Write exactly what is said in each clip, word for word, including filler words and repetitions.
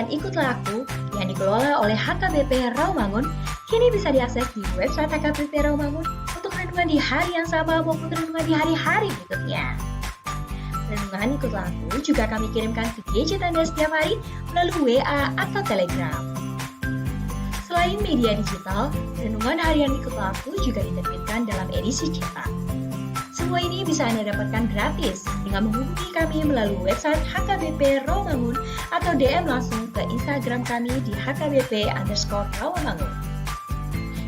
Ikutlah Aku yang dikelola oleh H K B P Rawamangun kini bisa diakses di website H K B P Rawamangun untuk renungan di hari yang sama maupun renungan di hari-hari berikutnya. Renungan Ikutlah Aku juga kami kirimkan ke gadget Anda setiap hari melalui W A atau Telegram. Selain media digital, renungan harian Ikutlah Aku juga diterbitkan dalam edisi cetak. Semua ini bisa Anda dapatkan gratis dengan menghubungi kami melalui website H K B P Rawamangun atau D M langsung ke Instagram kami di H K B P underscore Rawamangun.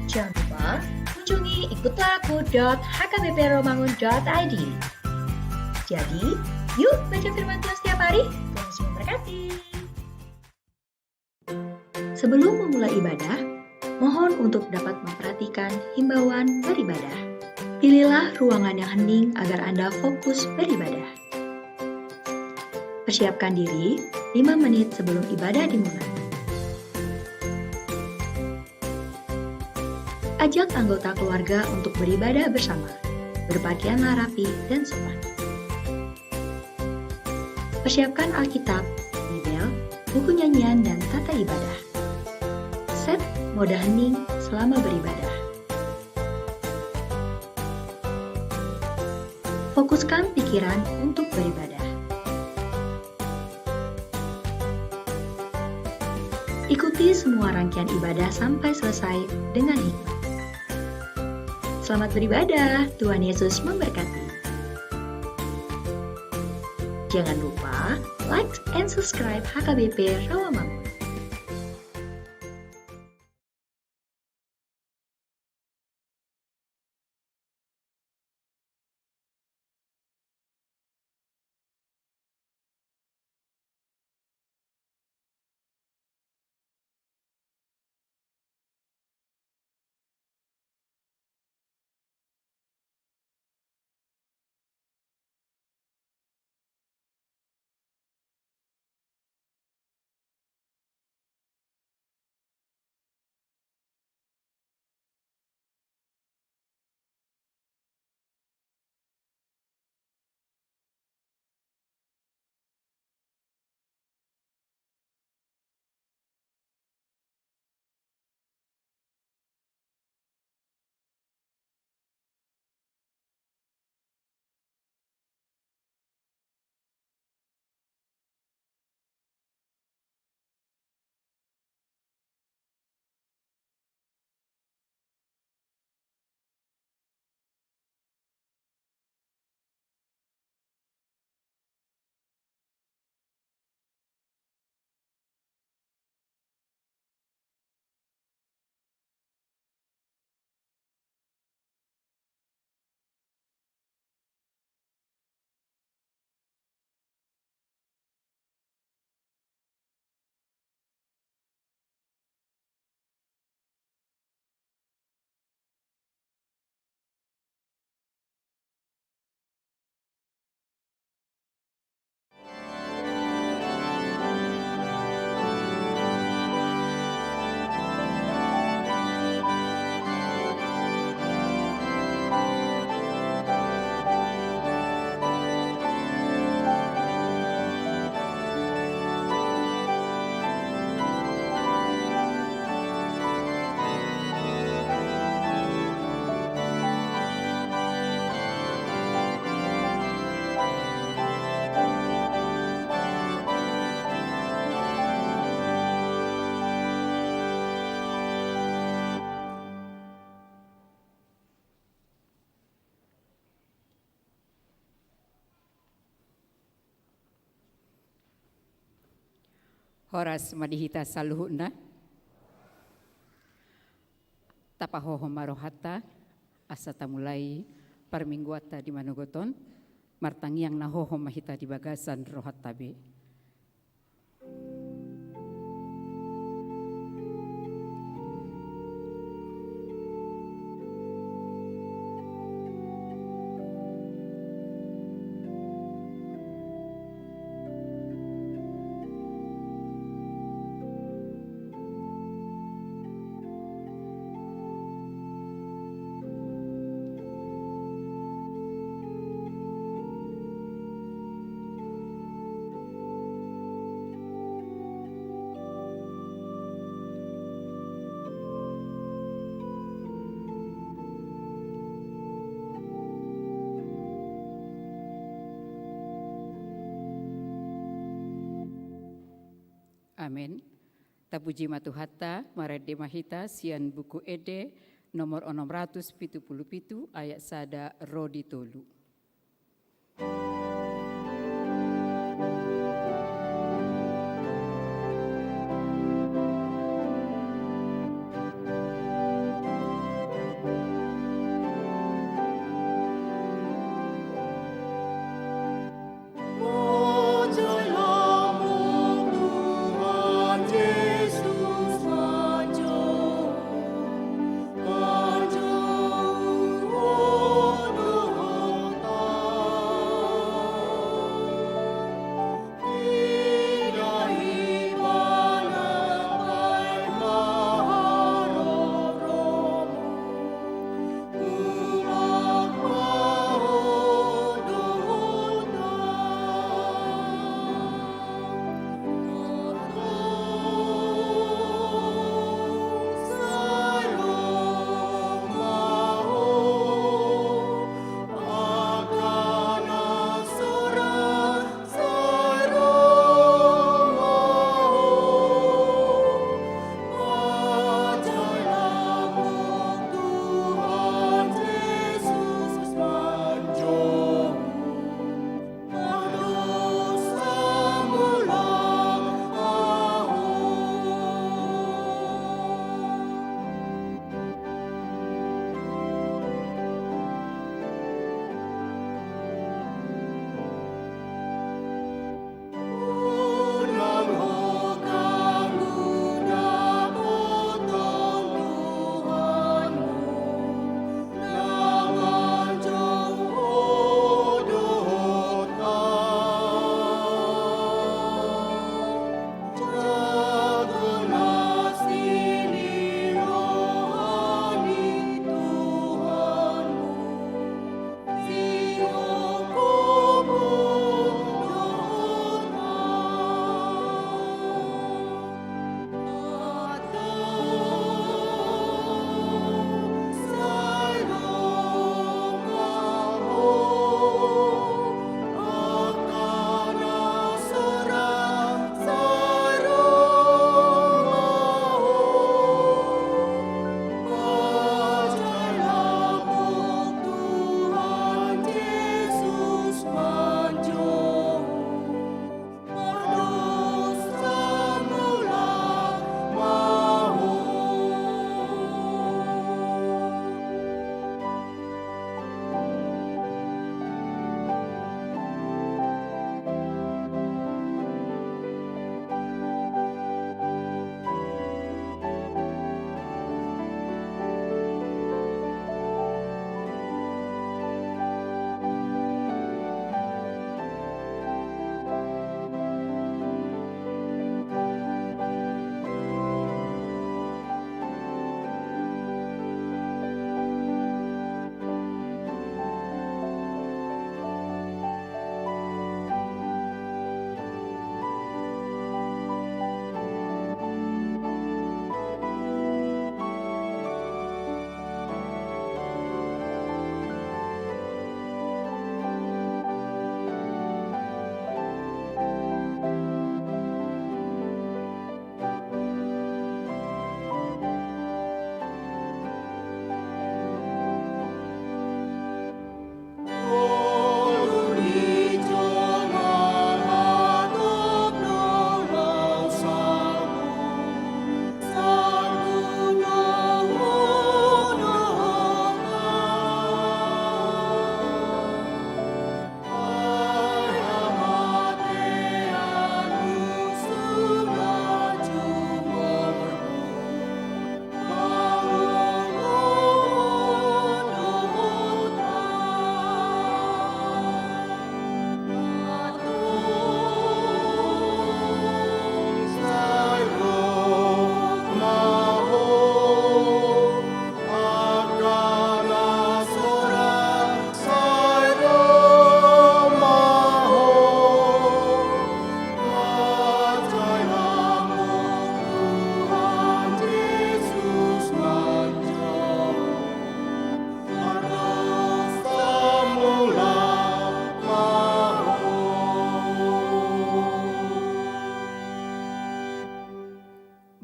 Jangan lupa kunjungi ikutlah aku dot H K B P rawamangun dot I D. Jadi, yuk baca firman Tuhan setiap hari. Tuhan Yesus memberkati. Sebelum memulai ibadah, mohon untuk dapat memperhatikan himbauan beribadah. Pilihlah ruangan yang hening agar Anda fokus beribadah. Persiapkan diri lima menit sebelum ibadah dimulai. Ajak anggota keluarga untuk beribadah bersama. Berpakaianlah rapi dan sopan. Persiapkan Alkitab, Bibel, buku nyanyian, dan tata ibadah. Set mode hening selama beribadah. Fokuskan pikiran untuk beribadah. Ikuti semua rangkaian ibadah sampai selesai dengan hikmat. Selamat beribadah, Tuhan Yesus memberkati. Jangan lupa like and subscribe H K B P Rawamangun. Horas ma di hita saluhutna. Tapahohom ma rohanta, asa tamulai parmingguanta di manogot on. Martangiang na hohom ma hita di bagasan rohanta be. Amen. Tapuji ma Tuhanta, marende ma hita sian Buku Ende nomor onom ratus pitu pulu pitu, ayat sada ro di tolu.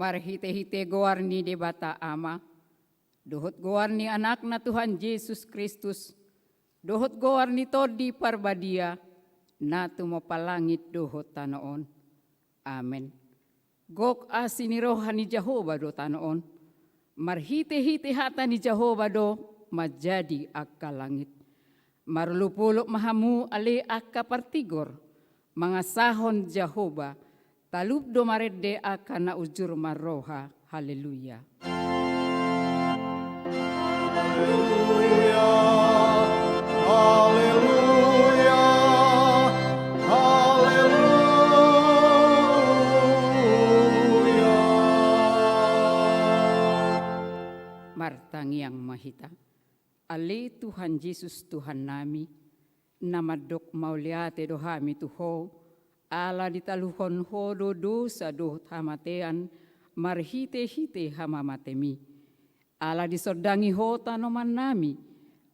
Marhite-hite goar ni Debata Ama, dohot goar ni Anakna Tuhan Jesus Kristus, dohot goar ni Tondi Parbadia, na tumompa langit dohot tano on. Amen. Gok asi ni roha ni Jahowa do tano on. Marhite-hite hata ni Jahowa do manjadi angka langit. Marolop-olop ma hamu ale angka partigor, mangasahon Jahowa, talup do marende angka na ujur marroha. Haleluya. Haleluya, haleluya, haleluya. Martangiang ma hita. Ale Tuhan Jesus Tuhannami, na mandok mauliate do hami tu Ho, ala ditaluhon Ho do dosa dohot hamatean, marhite-hite hamamatemi. Ala disondangi Ho tanomannami,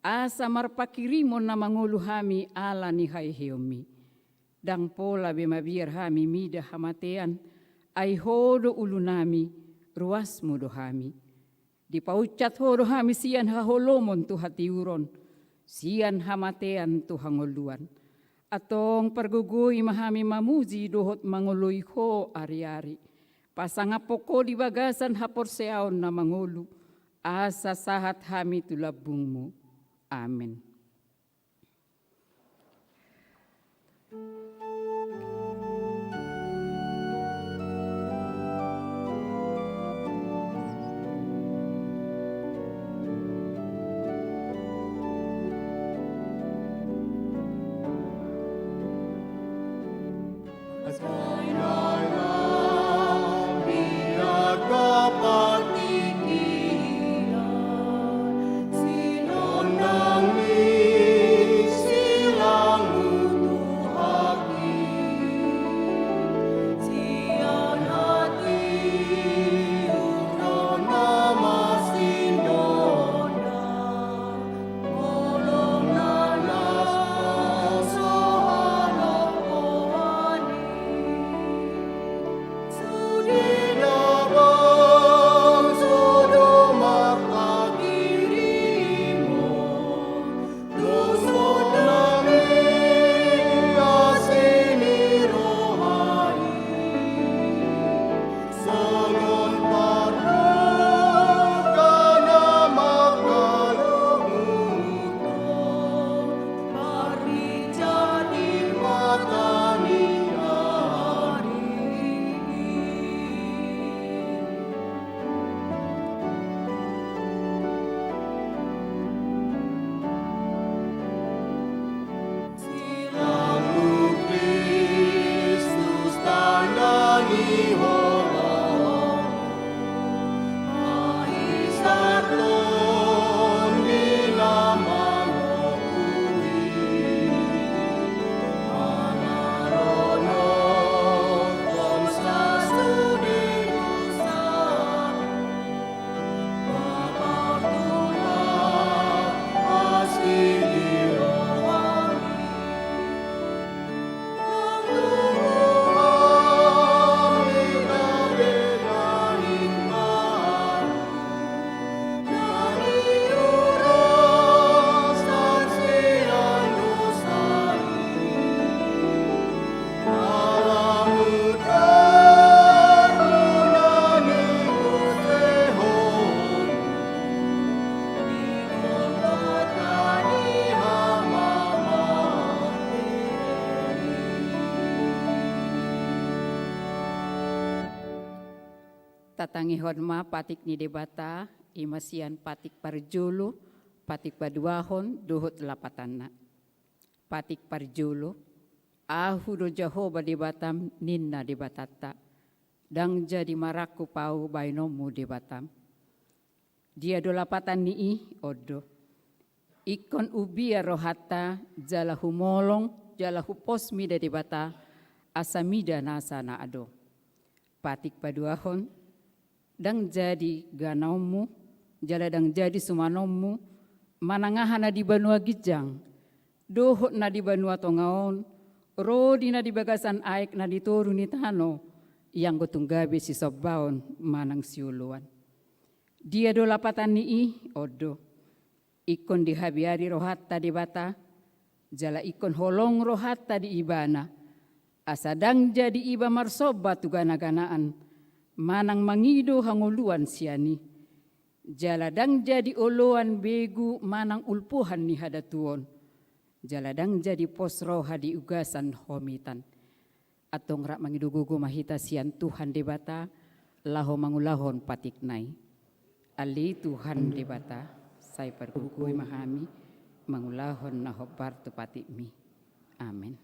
asa marpanghirimon na mangolu hami ala ni haheheonmi. Ndang pola be mabiar hami mida hamatean, ai Ho do ulunami, ruasmu do hami. Dipaunsat Ho do hami sian haholomon tu hatiuron, sian hamatean tu hangoluan. Antong pargogoi ma hami mamuji dohot mangoloi Ho ari-ari. Pasangaphon Ho di bagasan haporseaon na mangolu, asa sahat hami tu lambungmu. Amen. Tatangihon ma patik ni Debata, i ma sian patik parjolo, patik paduahon, dohot lapatanna. Patik parjolo, Ahu do Jahowa Debatam, ninna Debatanta. Ndang jadi marangkup Ahu baenonmu Debatam. Dia do lapatan ni i? On do. Ingkon hubiar rohanta, jala humolong, jala hupos mida Debata, asa mida nasa na adong. Patik paduahon, ndang jadi ganaonmu, jala ndang jadi sumanonmu, manang aha na di banua ginjang, dohot na di banua tonga on, ro di na di bagasan aek na di toru ni tano, ianggo tung gabe sisombaon manang sioloan. Dia do lapatan ni i? On do. Ingkon dihabiari rohanta Debata, jala ingkon holong rohanta di Ibana, asa ndang jadi iba marsomba tu gana-ganaan, manang mangido hangoluan sian i. Jala ndang jadi oloan begu manang ulpohan ni hadatuon. Jala ndang jadi pos roha di ugasan homitan. Antong rap mangido gogo ma hita sian Tuhan Debata, laho mangulahon patikna i. Ale Tuhan Debata, sai pargogoi ma hami, mangulahon na hombar tu patikmi. Amen.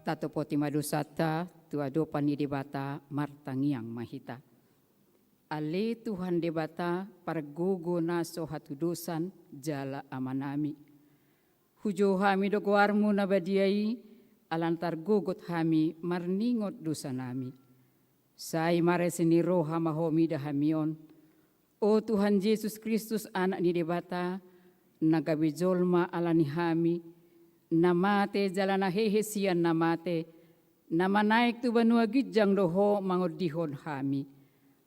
Tatopoti ma dosanta tu adopan ni Debata, martangiang ma hita. Ale Tuhan Debata, pargogo na so hatudosan jala Amanami. Hujou hami do goarmu na badia i, ala na targogot hami marningot dosanami. Sai marasi ni roha ma Ho mida hami on. O Tuhan Jesus Kristus, Anak ni Debata, na gabe jolma ala ni hami, na mate jala na hehe sian na mate, na manaek tu banua ginjang do Ho mangondihon hami.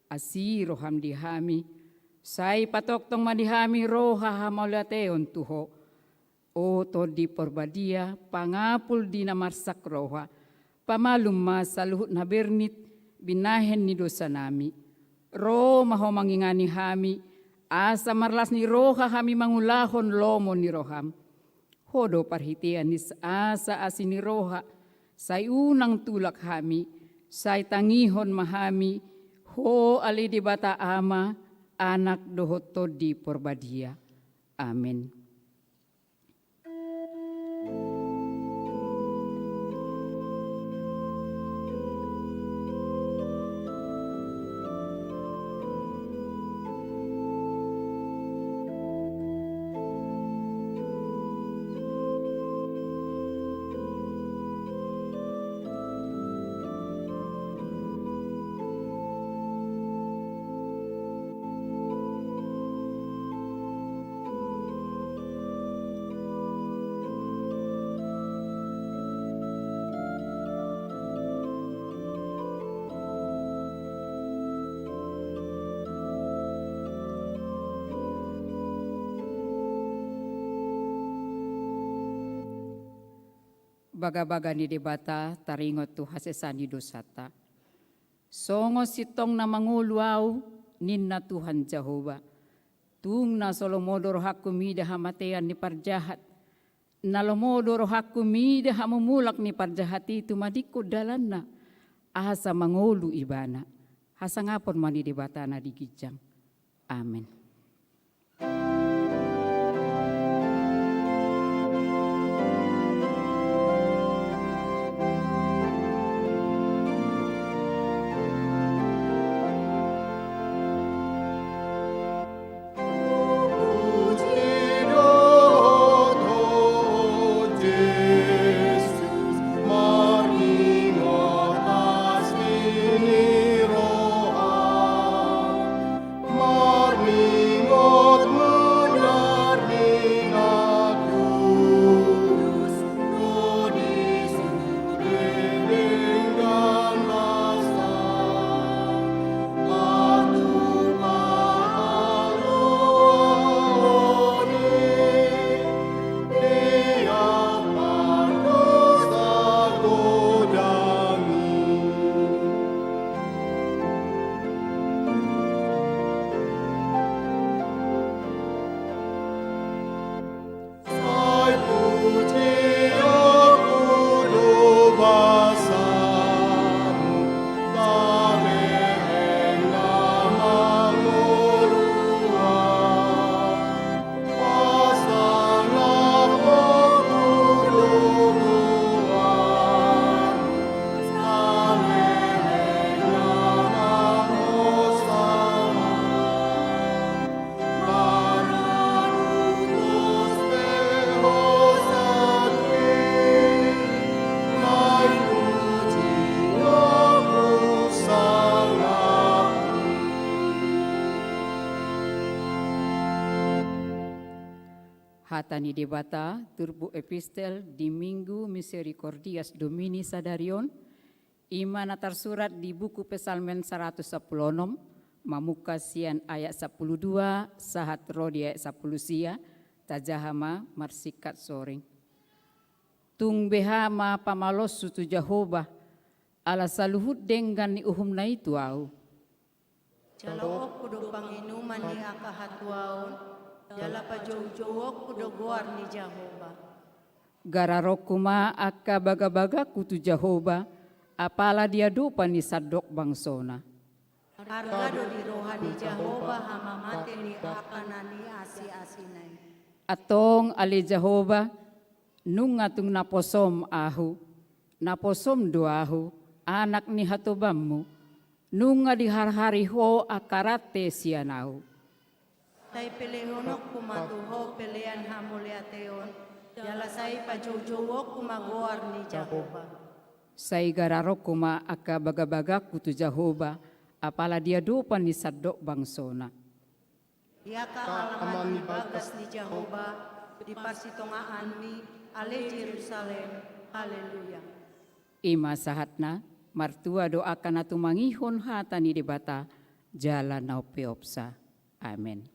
Asi roham di hami, sai patongtong ma di hami roha hamauliateon tu Ho. O Tondi Porbadia, pangapul di na marsak roha, pamalum ma saluhut na bernit binahen ni dosanami. Ro ma Ho mangingani hami, asa marlas ni roha hami mangulahon lomo ni roham. Ho do parhitean ni asa asi ni roha, sai unang tulak hami, sai tangihon ma hami, Ho ale Debata Ama, Anak dohot Tondi Porbadia. Amen. Bagabaga ni Debata taringot tu hasesaan ni dosanta. Songon sintong na mangolu ahu, ninna Tuhan Jahowa. Tung na so lomo do rohangku mida hamatean ni parjahat. Na lomo do rohangku mida hamumulak ni parjahat i tumadingkon dalanna, asa mangolu ibana. Hasangapon ma ni Debata na di ginjang. Amen. Hata ni Debata turpuk epistel di Minggu Misericordias Domini sadari on, i ma na tarsurat di buku Psalmen saratus sampulu onom, mamungka sian ayat sampulu dua sahat ro di ayat sampulu sia. Tajaha ma marsingkat soring. Tung beha ma pamaloshu tu Jahowa, ala saluhut denggan ni uhumna i tu ahu. Jaloonku do panginuman ni angka hatuaon, jala pajoujouonku do goar ni Jahowa. Gararonku ma angka bagabagangku tu Jahowa, apala di adopan ni sandok bangsona. Arga do di roha ni Jahowa hamamate ni angka na niasiasina i. Antong ale Jahowa, nunga tung naposom ahu, naposom do ahu, anak ni hatobanmu, nunga diharhari ho angka rante sian ahu. Sai pelehononku ma tu ho pelean hamauliateon, jala sai pajoujouonku ma goar ni Jahowa. Sai gararonku ma angka bagabagangku tu Jahowa, apala di adopan ni sandok bangsona. Ia angka alaman ni bagas ni Jahowa, di parsitongaanmi, ale Jerusalem. Haleluya. I ma sahatna, martua do angka na tumangihon hata ni Debata, jala na umpeopsa. Amen.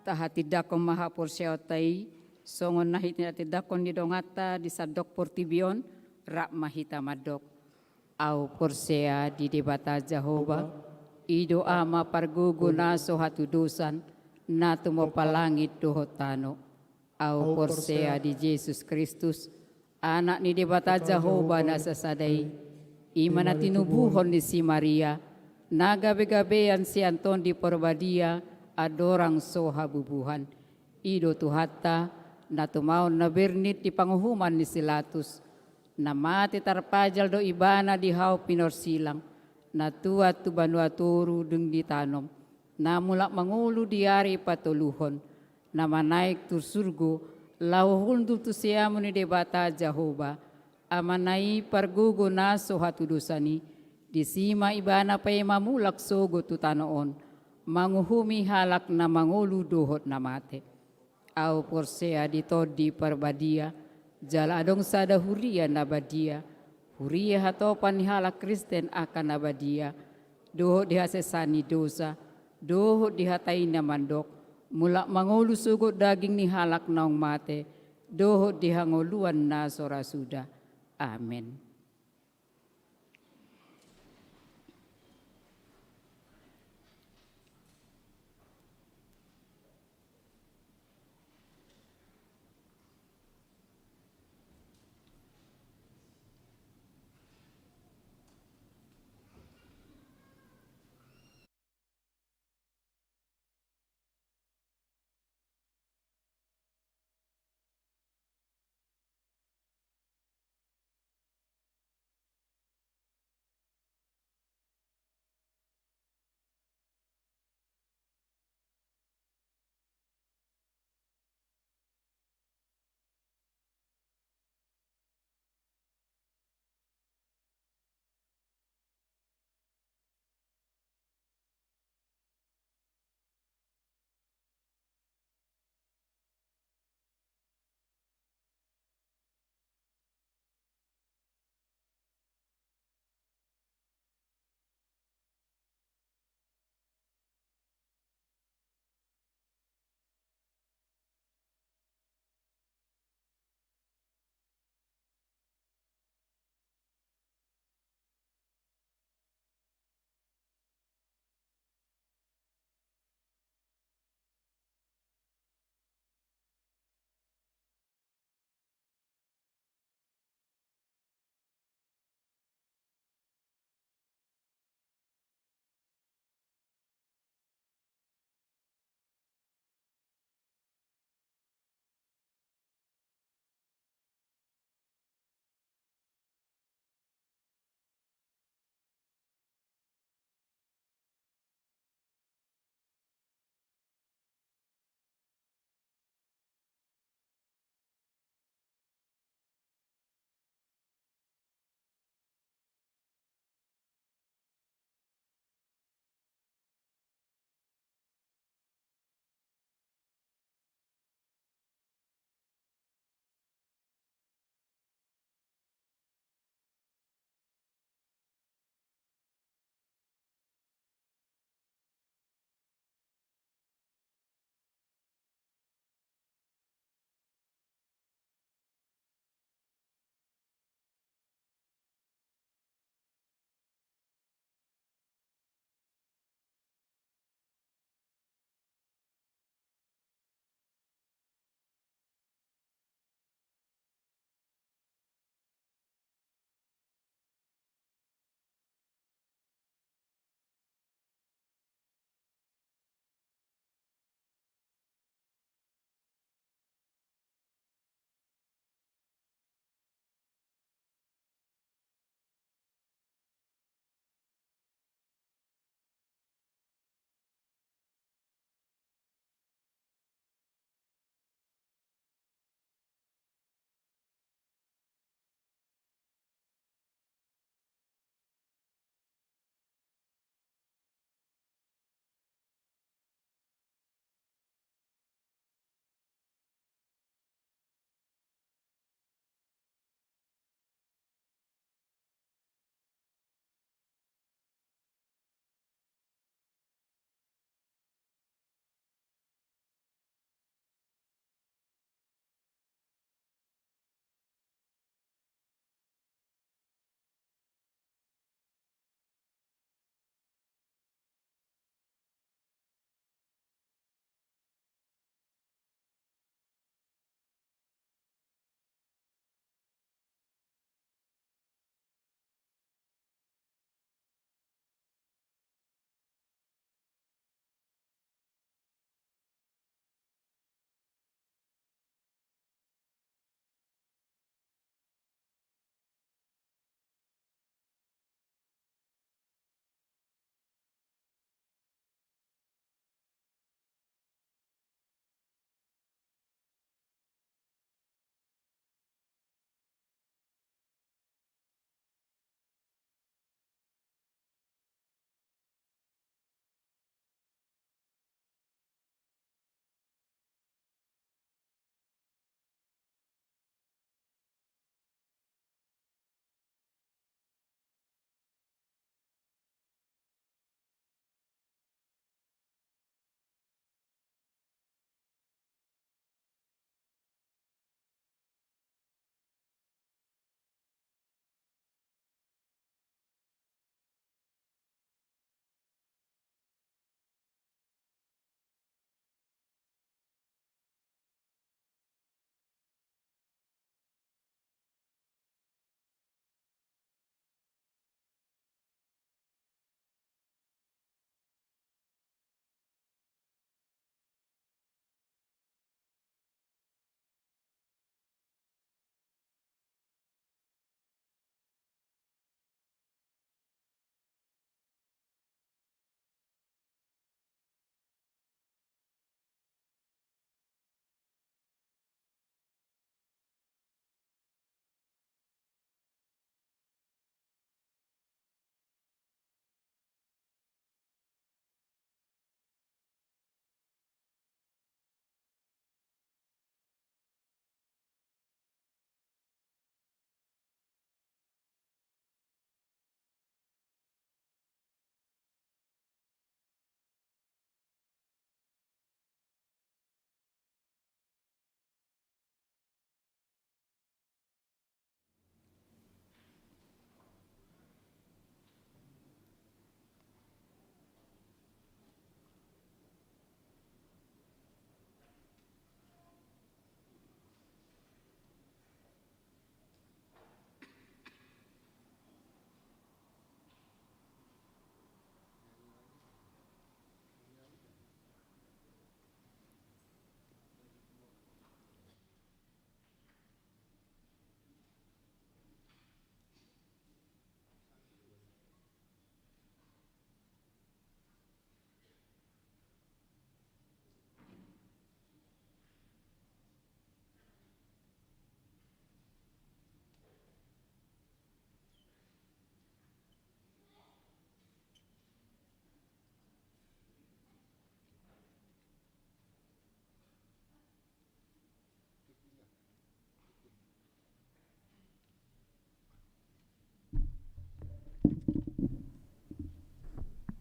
Tahatindangkon ma haporseaonta i, songon na hinatindanghon ni donganta di sandok portibi on, rap ma hita mandok. Ahu porsea di Debata Jahowa, i do Ama pargogo na so hatudosan, na tumompa langit dohot tano. Ahu porsea di Jesus Kristus, Anak ni Debata Jahowa na sasada i, i ma na tinubuhon ni si Maria, Na gabe-gabean sian Tondi Parbadia, andorang so habubuhan. I do Tuhanta, na tumaon na bernit di panguhuman ni si Latus, na mate tarpajal do ibana di hau pinorsilang, na tuat tu banua toru dung ditanom, na mulak mangolu di ari patoluhon, na manaek tu surgo, laho hundul tu siamun ni Debata Jahowa, Amana i pargogo na so hatudosan i, disi ma ibana paima mulak sogot tu tano on, manguhumi halak na mangolu dohot na mate. Ahu porsea di Tondi Parbadia, jala adong sada huria na badia, huria hatopan ni halak Kristen angka na badia, dohot di hasesaan ni dosa, dohot di hata i na mandok, mulak mangolu sogot daging ni halak naung mate, dohot di hangoluan na so ra suda. Amen.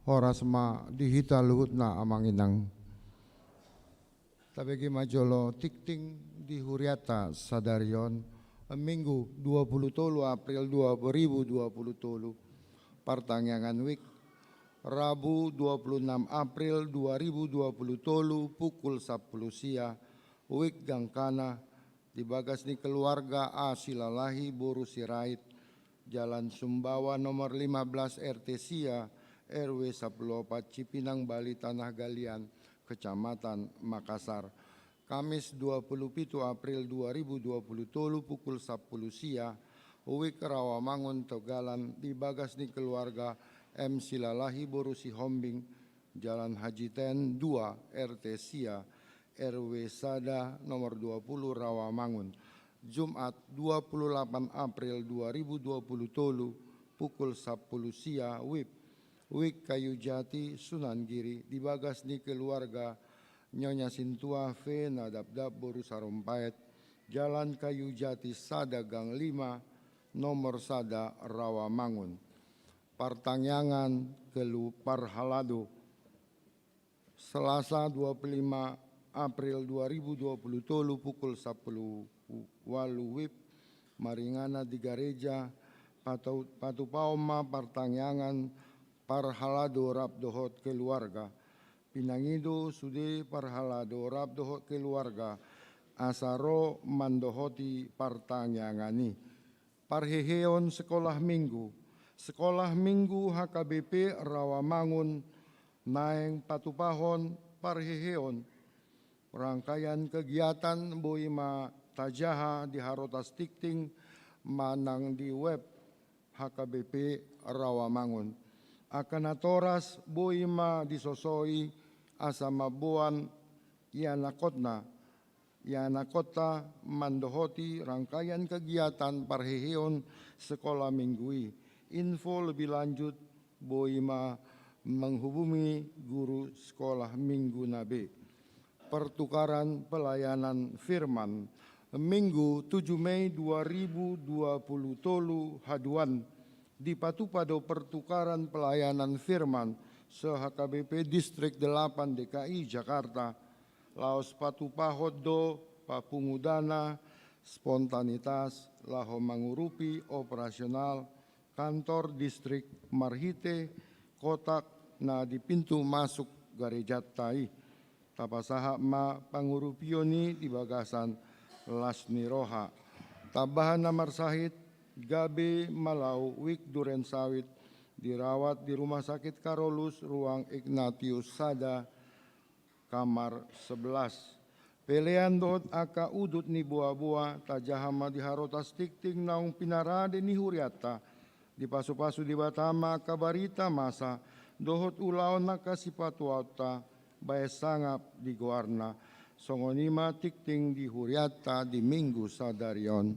Horas ma di hita luhutna amang inang. Tabege ma jolo tingting di hurianta sadari on, Minggu dua puluh tolu April dua ribu dua puluh tolu. Partangiangan wijk, Rabu dua puluh enam April dua ribu dua puluh tolu pukul sampulu sia, wijk gangkana, di bagas ni keluarga A Silalahi boru Sirait, Jalan Sumbawa nomor lima belas R T sia, R W sampulu opat Cipinang Bali Tanah Galian, Kecamatan Makassar. Kamis dua puluh pitu April dua ribu dua puluh tolu pukul sampulu sia, wijk Rawamangun Tegalan di bagas ni keluarga M Silalahi boru Sihombing, Jalan Haji Ten dua R T sia, R W sada nomor dua puluh Rawamangun. Jumat dua puluh delapan April dua ribu dua puluh tolu pukul sampulu sia wib, wijk Kayu Jati, Sunan Giri, di bagas ni keluarga Nyonya Sintua V Nadapdap boru Sarumpait, Jalan Kayu Jati sada gang lima, nomor sada Rawamangun. Partangiangan kelu parhalado. Selasa dua puluh lima April dua ribu dua puluh tolu pukul sampulu ualu wib, maringanan di gareja, patau-, patupahon ma partangiangan parhalado rap dohot keluarga. Pinangido sude parhalado rap dohot keluarga asa ro mandohoti partangiangan i. Parheheon sekolah minggu. Sekolah minggu H K B P Rawamangun naeng patupahon parheheon. Rangkaian kegiatan boi ma tajaha di harotas tingting manang di web H K B P Rawamangun. Angka natoras boi ma disosoi asa mamboan ianakhonna, ianakkhonta mandohoti rangkaian kegiatan parheheon sekolah minggu i. Info lebih lanjut boi ma menghubungi guru sekolah minggu na be. Pertukaran pelayanan firman. Minggu tujuh Mei dua ribu dua puluh tolu haduan, dipatupa do pertukaran pelayanan firman se-H K B P Distrik delapan D K I Jakarta. Laos patupahon do papungudana spontanitas laho mangurupi operasional kantor distrik marhite kotak na di pintu masuk garejanta i. Tapasahat ma pangurupion i di bagasan las ni roha. Tambahan na marsahit, gabe malau wijk Durensawit dirawat di Rumah Sakit Karolus, ruang Ignatius sada, kamar sebelas. Pelean dohot angka udut ni boaboa tajaha ma di harotas tingting naung pinarade ni hurianta. Dipasupasu Debata ma angka barita masa dohot ulaon angka sipatuaonta bahen sangap di goarna. Songon i ma tingting di hurianta di minggu sadari on.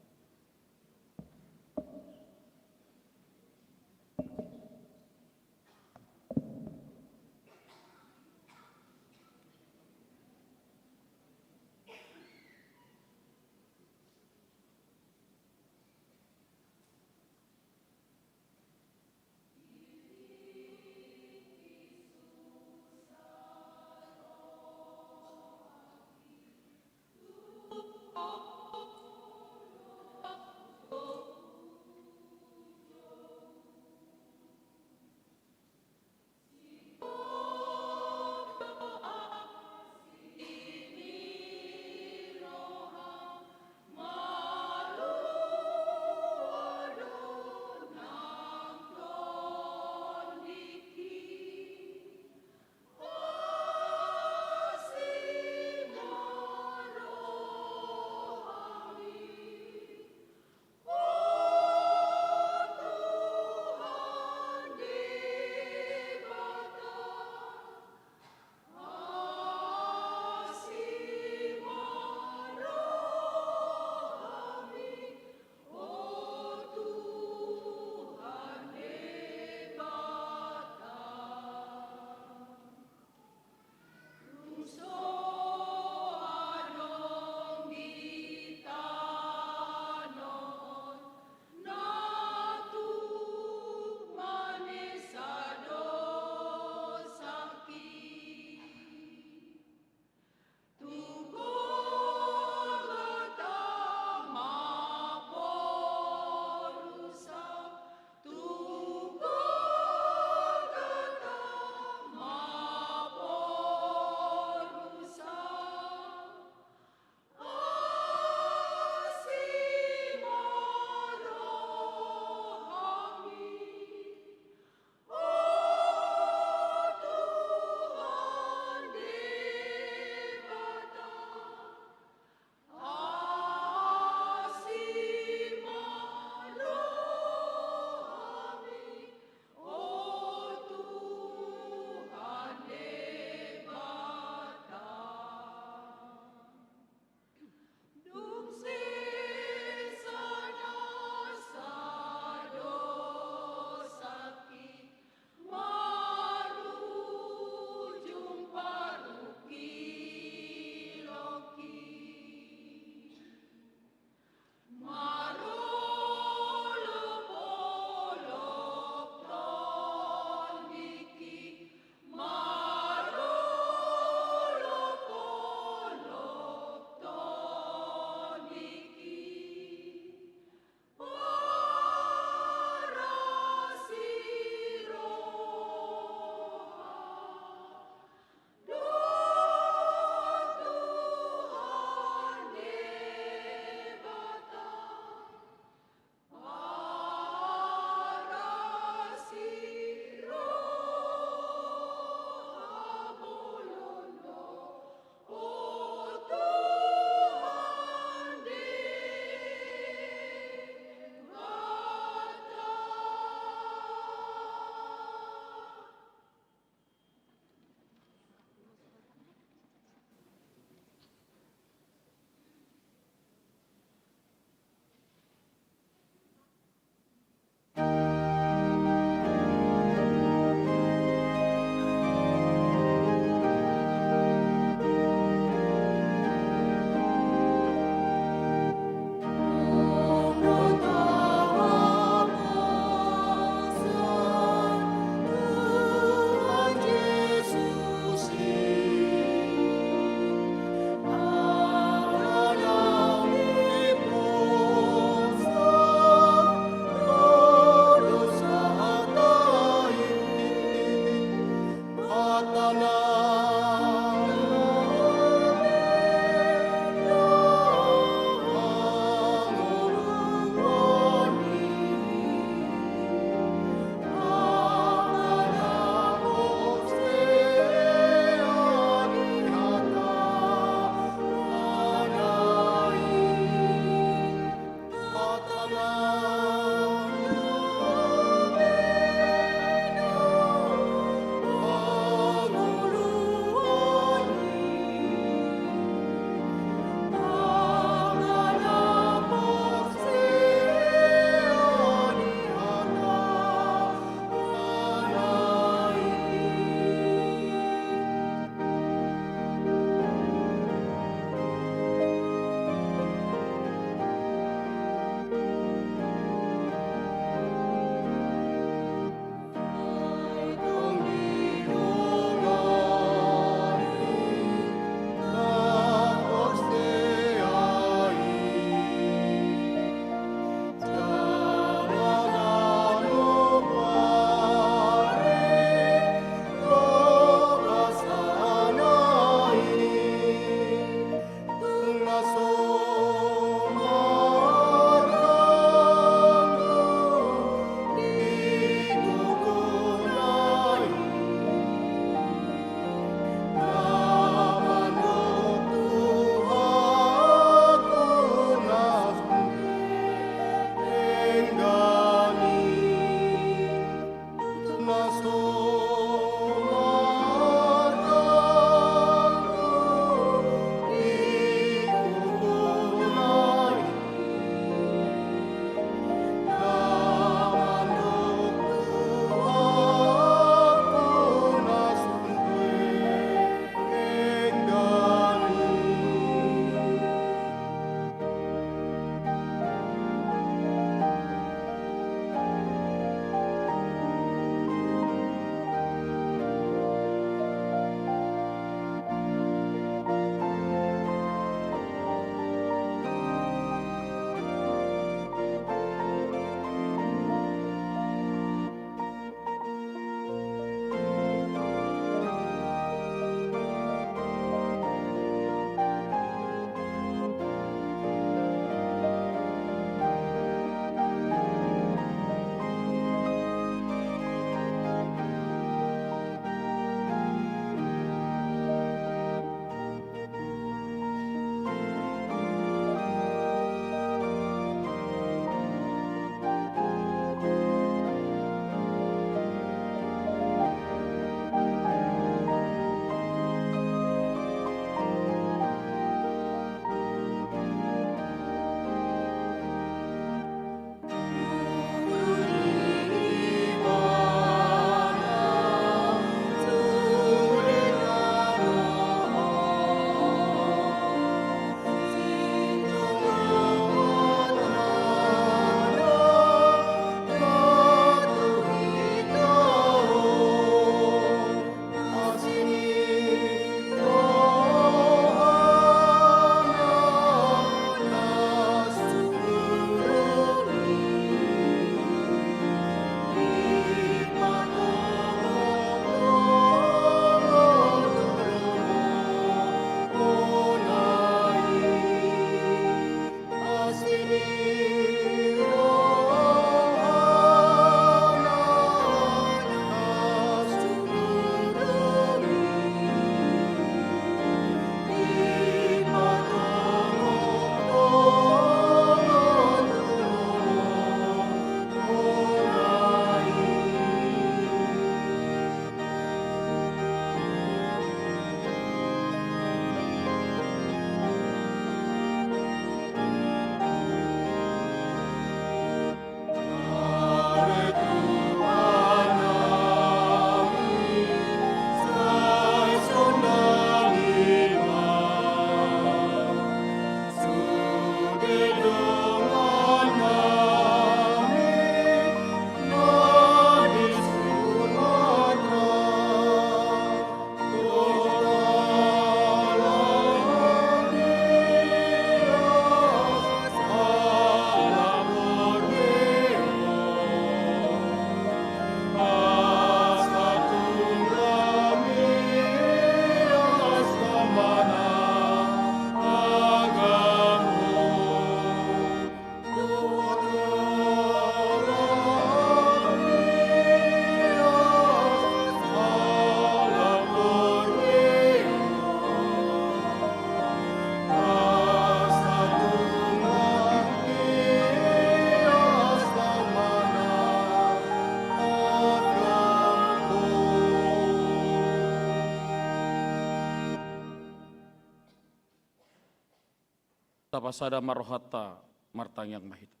Tapasada ma rohanta, martangiang ma hita.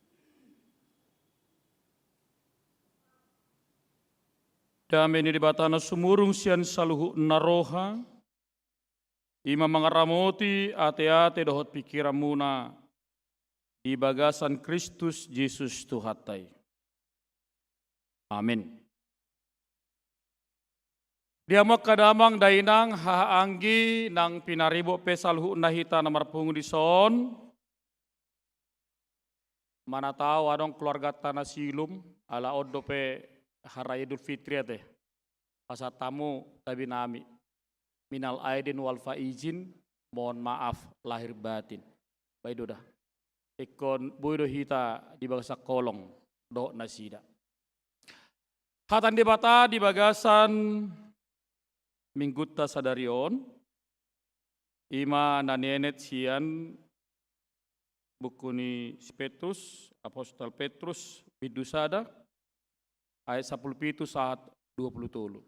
Dame ni Debata na sumurung sian saluhutna roha, i ma mangaramoti ateate dohot pingkiranmuna di bagasan Kristus Jesus Tuhanta i. Amen. Di hamu angka damang dainang, haha anggi, nang pinaribot pe saluhutna hita na marpungu dison, mana tau adong keluarganta na silum, ala on dope hari raya Idul Fitri ate. Pasahat hamu tabi nami. Minal aidin wal faizin, mohon maaf lahir batin. Baik do da. Ingkon boi do hita di bagasan holong dohot nasida. Hata ni Debata di bagasan minggunta sadari on, i ma na nienet sian buku ni si Petrus, Apostel Petrus, bindu sada, ayat sampulu pitu sahat dua pulu tolu.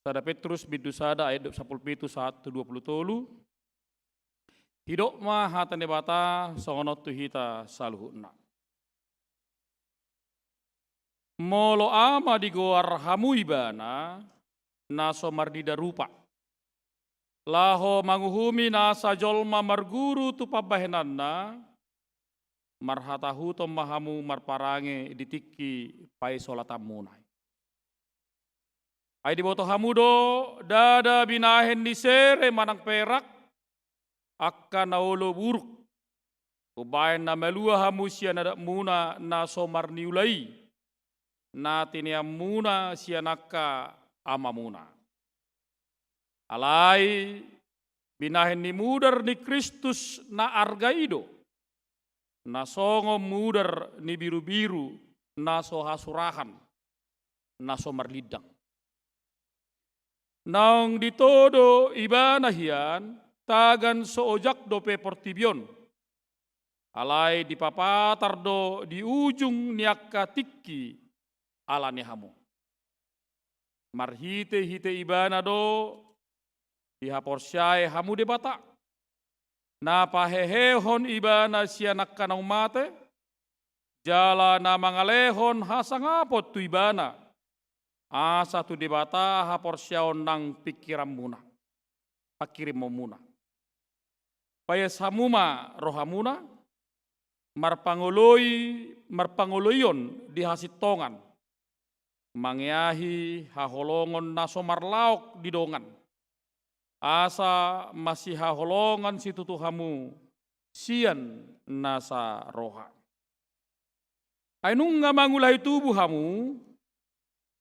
Sada Petrus bindu sada ayat sampulu pitu sahat dua pulu tolu. Didok ma hata ni Debata songon on tu hita saluhutna. Molo Ama digoar hamu Ibana, na so marnida rupa, laho manguhumi nasa jolma marguru tu pambahenanna, marhatahuton ma hamu marparange di tingki paisolatanmuna i. Ai diboto hamu do, ndada binahen ni sere manang perak, angka na olo buruk, umbahen na malua hamu sian adatmuna na so marniula i, na tineanmuna sian angka amamuna. Alai binahen ni mudar ni Kristus na arga i do, na songon mudar ni birubiru na so hasurahan, na so marlindang. Naung ditodo Ibana hian, tagan so ojak dope portibi on. Alai dipapatar do di ujung ni angka tingki ala ni hamu. Marhitehite Ibana do dihaporseai hamu Debata, na pahehehon Ibana sian angka naung mate, jala na mangalehon hasangapon tu Ibana, asa tu Debata haporseaon nang pingkiranmuna, pangkirimmonmuna. Paias hamu ma rohamuna, marpangoloi, marpangoloion di hasintongan, mangeahi haholongon na so marlaok di dongan, asa masihaholongan situtu hamu sian nasa roha. Ai nunga mangulahi tubu hamu,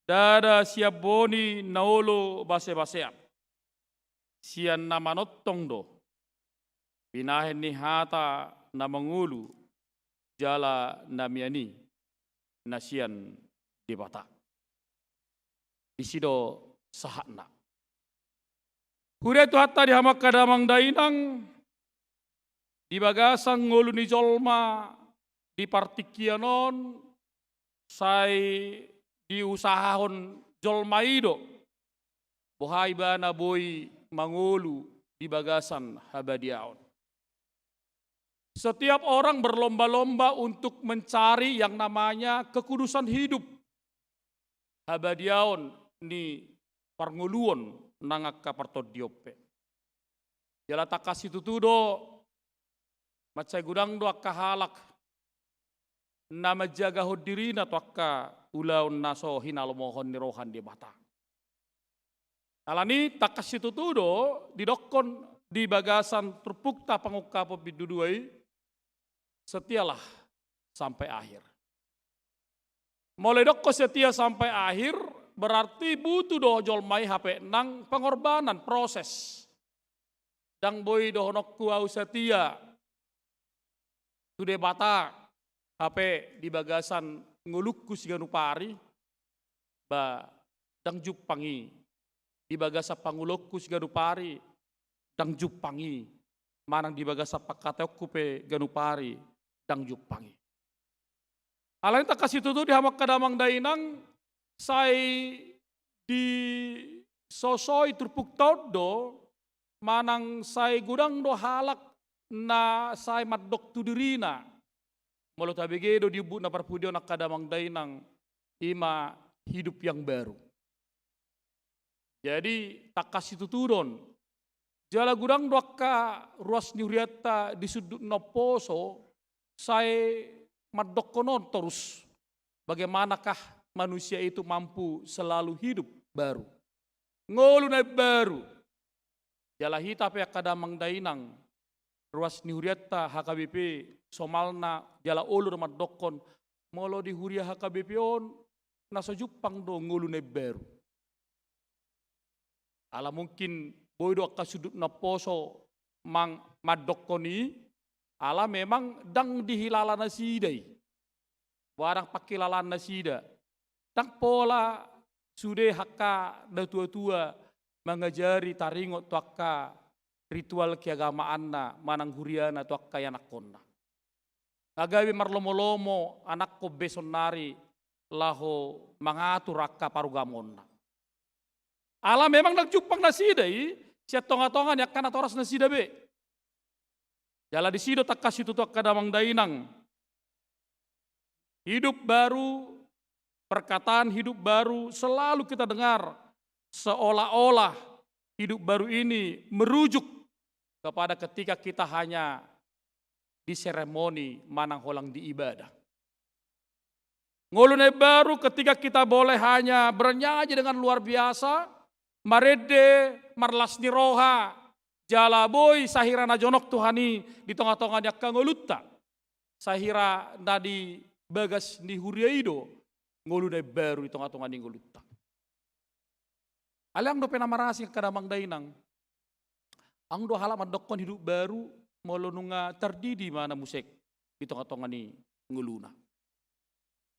ndada sian boni na olo basebasean, sian na manongtong do, binahen ni hata na mangolu jala na mian i na sian Debata. Disi do sahatna. Huria Tuhanta di hamu angka damang dainang, di bagasan ngolu ni jolma di partingkian on, sai diusahahon jolma i do boha ibana boi mangolu di bagasan habadiaon. Setiap orang berlomba-lomba untuk mencari yang namanya kekudusan hidup, habadiaon ni parngoluon nang angka partondion pe. Jala tangkas situtu do, mansai godang do angka halak na manjagahon dirina tu angka ulaon na so hinalomohon ni roha ni Debata. Alani tangkas situtu do didokkon di bagasan turpukta pangungkapon bindu dua i, setialah sampai akhir. Molo didokkon setia sampai akhir, berarti butuh do jolma i hape nang pengorbanan, proses. Ndang boi dohononku au setia tu Debata hape di bagasan ngolungku siganup ari, ba ndang jumpang i. Di bagasan pangulaonku siganup ari, ndang jumpang i. Manang di bagasan pangkataionku pe ganup ari, ndang jumpang i. Alani tangkas situtu di hamu angka damang dainang, sai disosoi turpukta on do, manang sai godang do halak na sai mandok tu dirina. Molo tabege do di Buku na Parpudi on angka damang dainang, i ma hidup yang baru. Jadi, tangkas situtu do on. Jala godang do angka ruas ni hurianta di sundut na umposo, sai mandokkon on torus. Bagaimanakah manusia itu mampu selalu hidup baru? Ngolu na baru. Jala hita pe angka damang dainang, ruas ni hurianta H K B P, somalna jala olo do mandokkon, molo di huria H K B P on, na so jumpang do ngolu na baru. Ala mungkin boi do angka sundut na umposo mang-, mandokkon i, ala memang ndang dihilala nasida i. Boha ndang pangkilalaan nasida. Ndang pola sude angka na tua-tua mangajari taringot tu angka ritual keagamaanna manang huriana tu angka ianakkonna. Nga gabe marlomo-lomo anakkon be saonari laho mangatur angka parugamoonna. Ala memang ndang jumpang nasida i sian tonga-tonga ni angka natoras nasida be. Jala disi do tangkas situtu angka damang dainang. Hidup baru, perkataan hidup baru selalu kita dengar seolah-olah hidup baru ini merujuk kepada ketika kita hanya di seremoni manang holan di ibadah. Ngolu na baru ketika kita boleh hanya bernyanyi dengan luar biasa, marende, marlas ni roha, jala boi sahira na jonok Tuhan i di tonga-tonga ni angka ngolunta. Sahira na di bagas ni huria i do ngolu na baru di tonga-tonga ni ngolunta. Alai adong dope na marasing angka damang dainang. Adong do halak mandokkon hidup baru molo nunga tardidi ibana muse di tonga-tonga ni ngoluna.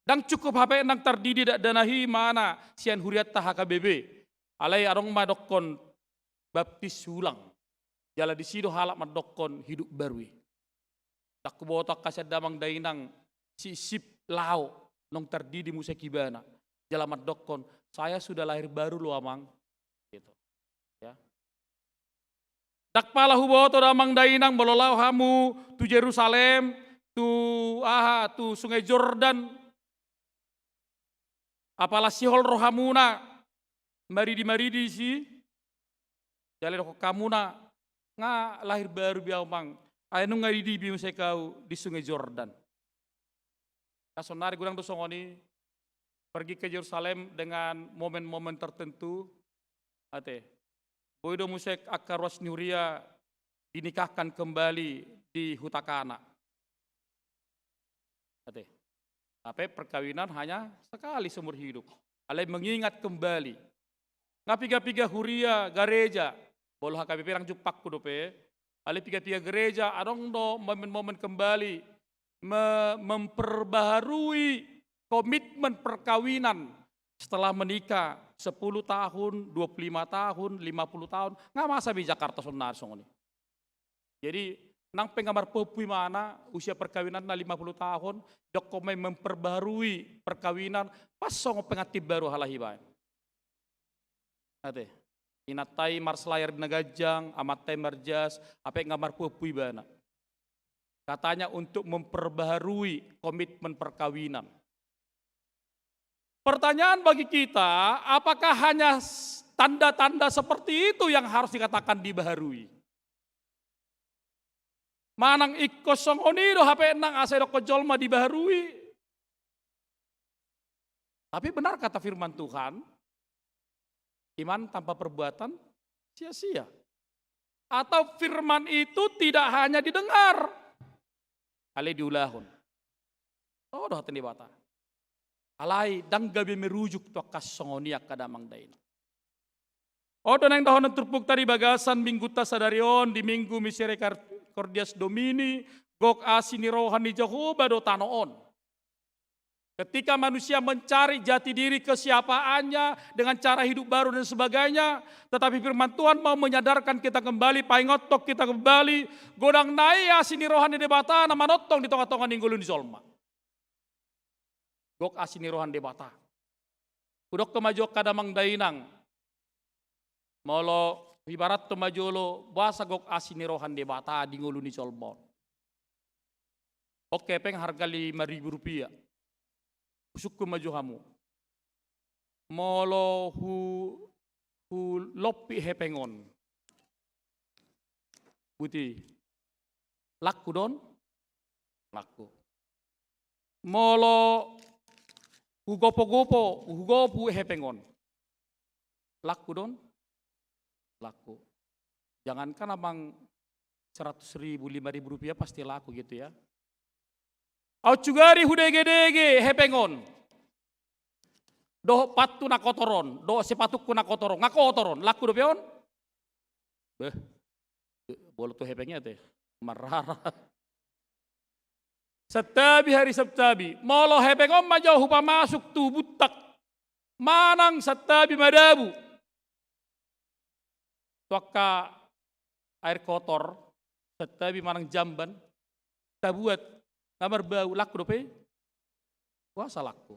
Ndang cukup hape nang tardidi dakdanak i ibana sian hurianta H K B P. Alai adong ma dokkon baptis ulang. Jala disi do halak mandokkon hidup baru i. Ndang huboto angka sian damang dainang sisip laho nunga tardidi muse ibana. Jala mandokkon, "Saya sudah lahir baru loh, Amang." Gitu. Ya. Ndang pala huboto damang dainang molo laho hamu tu Jerusalem, tu aha, tu Sungai Jordan. Apala sihol rohamuna, maridi-maridi disi, jala didok hamuna, "Nga lahir baru be ahu, Amang, ai nunga didibi muse ahu di Sungai Jordan." Nah, saonnari godang do songon i, pergi ke Jerusalem dengan momen-momen tertentu, ate. Boi do muse angka ruas ni huria dinikahkan kembali di huta Kana. Ate. Tapi perkawinan hanya sekali seumur hidup. Alai mengingat kembali. Nga piga-piga huria, gareja, molo H K B P ndang jumpangku dope. Alai piga-piga gereja, adong do momen-momen kembali me-, memperbaharui komitmen perkawinan setelah menikah sepuluh tahun, dua puluh lima tahun, lima puluh tahun. Nga masa be Jakarta saonnari songon i. Jadi, nang pe nga marpompu ibana, usia perkawinanna lima puluh tahun, didok ma i memperbaharui perkawinan, pas songon pengantin baru halak i baen. Ate, inanta i marselayar di na ganjang, amanta i marjas, hape nga marpompu ibana. Katanya untuk memperbaharui komitmen perkawinan. Pertanyaan bagi kita, apakah hanya s-, tanda-tanda seperti itu yang harus dikatakan dibaharui? Manang ingkon songon i do hape nang asa didokkon jolma dibaharui? Tapi benar kata firman Tuhan, iman tanpa perbuatan sia-sia. Atau firman itu tidak hanya didengar, alai diulahon. Toho do hata ni Debata. Alai ndang gabe merujuk tu angka songon i angka damang dainang. On do naeng dohonon turpukta di bagasan minggunta sadari on di Minggu Misericordias Domini, gok asi ni roha ni Jahowa do tano on. Ketika manusia mencari jati diri kesiapaannya dengan cara hidup baru dan sebagainya, tetapi firman Tuhan mau menyadarkan kita kembali, paingothon kita kembali, godang nai asi ni roha ni Debata na manongtong di tonga-tonga ni ngolu ni jolma. Gok asi ni roha ni Debata. Hudokkon ma jo angka damang dainang. Molo Ibarathon ma jolo boasa gok asi ni roha ni Debata di ngolu ni jolma on. Oke, hepeng harga lima ribu rupiah. Husungkun ma jo hamu. Molo hu, hulompit hepeng on, boti, laku do on? Laku. Molo hugopo-gopo, hugopu hepeng on, laku do on? Laku. Jangankan abang seratus ribu, lima ribu rupiah pasti laku gitu ya. Au sugari hudege-dege hepeng on dohot pantu na kotor on, dohot sepatungku na kotor on, nga kotor on, laku dope on? Beh, bolon tu hepengna te, marrara. Santabi, hari Santabi, molo hepeng on ma jo hupamasuk tu buntak manang santabi madabu tu angka air kotor, santabi manang jamban, tabuat, nga marbau, laku dope? Boasa laku?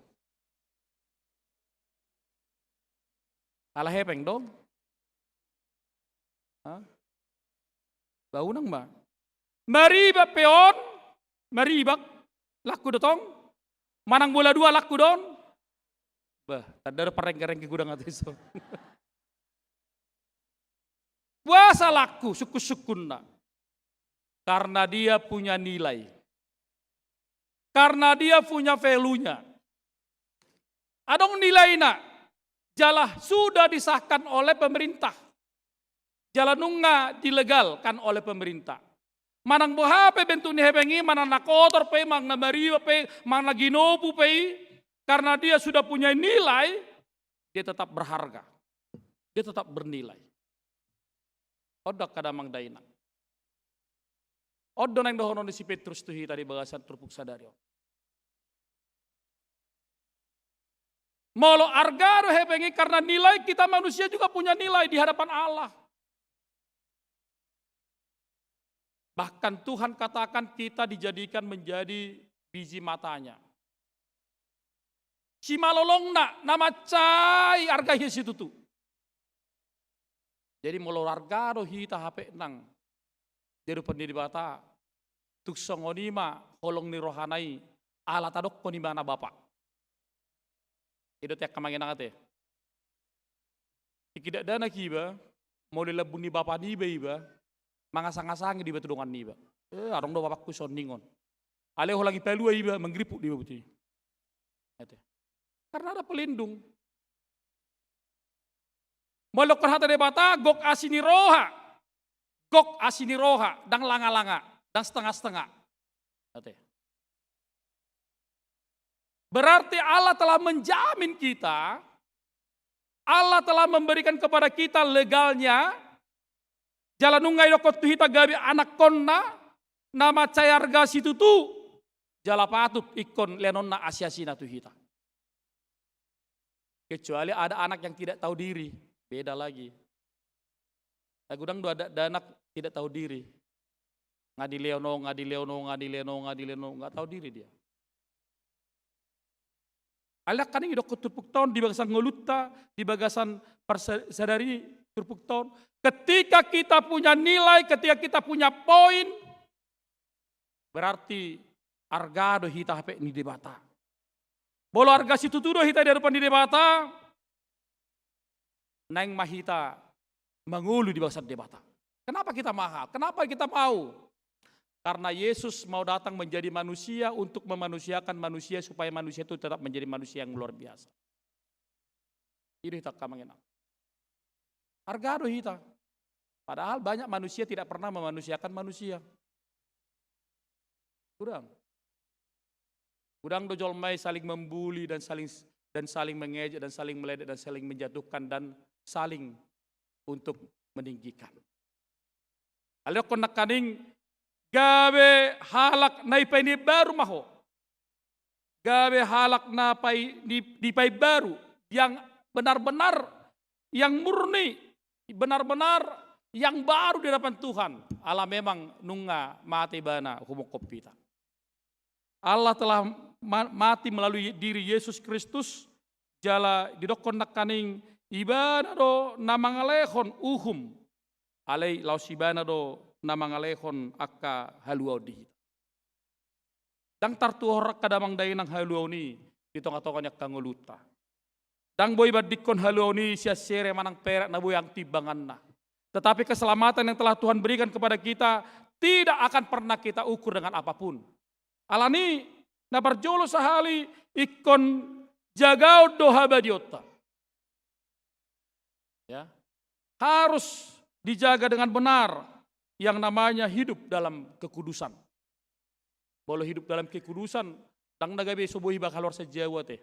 Ala hepeng do? Hah? Ba unang ma. Maribak pe on, maribak, laku do tong? Manang bola dua, laku do on? Bah, tanda do parengke-rengke godang atas on. Boasa laku sungkun-sungkunna? Karena dia punya nilai. Karena dia punya value-nya. Adong nilaina, jala sudah disahkan oleh pemerintah. Jala nunga dilegalkan oleh pemerintah. Manang boha pe bentuk ni hepeng i, manang na kotor pe i, manang na maribak pe i, manang na ginopu pe i, karena dia sudah punya nilai, dia tetap berharga. Dia tetap bernilai. On do angka damang dainang. On do naeng dohonon ni si Petrus tu hita di bagasan turpuk sadari on. Molo arga do hepeng i, karena nilai, kita manusia juga punya nilai di hadapan Allah. Bahkan Tuhan katakan kita dijadikan menjadi biji matanya. Simalolongna na mansai arga i situtu. Jadi molo arga do hita hape nang di adopan ni Debata, tung songon i ma holong ni rohana i, ala tadokkon ibana Bapa. I do te angka amang inang ate. Tingki dakdanak iba, molo di lambung ni bapa niba iba, mangasang-asangi do iba tu dongan niba. Eh, adong do bapakku songon on. Alai holan ipalua iba, manggrimpuk do iba boti. Ate. Karena ada pelindung. Molo dokkon hata Debata, gok asi ni roha. Gok asi ni roha, ndang langa-langa, ndang setengah-setengah. Ate. Berarti Allah telah menjamin kita, Allah telah memberikan kepada kita legalnya, jala nunga idokkon tu hita gabe anakkonna, na mansai arga situtu, jala patut ingkon leanonna asi-asina tu hita. Kecuali ada anak yang tidak tahu diri, beda lagi. Tapi godang do ada dakdanak tidak tahu diri. Nga dilehon on, nga dilehon on, nga dilehon on, nga dilehon on, nggak tahu diri dia. Alai nangkaning idokkon turpukta on di bagasan ngolunta, di bagasan parsa-, sadari turpukta on. Ketika kita punya nilai, ketika kita punya poin, berarti arga do hita hape ni Debata. Molo arga situtu do hita di adopan ni Debata, naeng ma hita mangolu di bagasan Debata. Kenapa kita mahal? Kenapa kita mau? Karena Yesus mau datang menjadi manusia untuk memanusiakan manusia supaya manusia itu tetap menjadi manusia yang luar biasa. I do hita angka amang inang. Arga do hita. Padahal banyak manusia tidak pernah memanusiakan manusia. Godang. Godang do jolma i saling membuli dan saling, dan saling mengejek dan saling meledek dan saling menjatuhkan dan saling untuk meninggikan. Alai dokkon nangkaning gabe halak na dipaimbaru ma ho. Gabe halak na pai-, di, dipaimbaru, yang benar-benar, yang murni, benar-benar yang baru di hadapan Tuhan. Ala memang nunga mate ibana humongkop hita. Allah telah ma-, mati melalui diri Yesus Kristus, jala didokkon nangkaning ibana do na mangalehon uhum Alai laos ibana do na mangalehon angka haluaon di hita. Ndang tartuhor angka damang dainang haluaon i di tongatonga ni angka ngolunta. Ndang boi bandingkon haluaon i sian sere manang perak na boi angka timbanganna. Tetapi keselamatan yang telah Tuhan berikan kepada kita tidak akan pernah kita ukur dengan apapun. Alani na parjolo sahali ingkon jagaon do habadiaonta. Ya. Harus dijaga dengan benar yang namanya hidup dalam kekudusan. Molo hidup dalam kekudusan, ndang na gabe so boi iba kaluar sian jabu ate.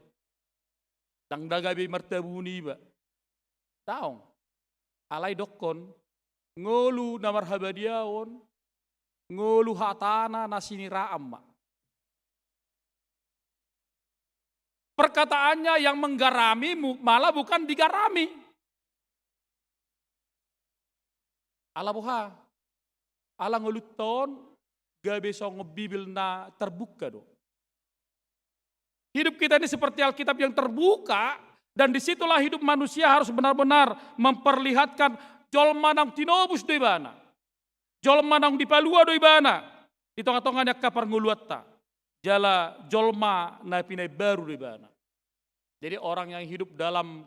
Ndang na gabe martabuni iba. Daong. Alai dokkon, ngolu na marhabadiaon, ngolu hatana na siniraan ma. Perkataannya yang menggarami mu-, malah bukan digarami. Ala boha? Ala ngolunta on gabe songon Bibel na terbuka do. Hidup kita ini seperti Alkitab yang terbuka, dan disitulah hidup manusia harus benar-benar memperlihatkan jolma naung tinobus do ibana. Jolma naung dipalua do ibana di tongatonga ni angka parngoluanta. Jala jolma na pinaimbaru do ibana. Jadi orang yang hidup dalam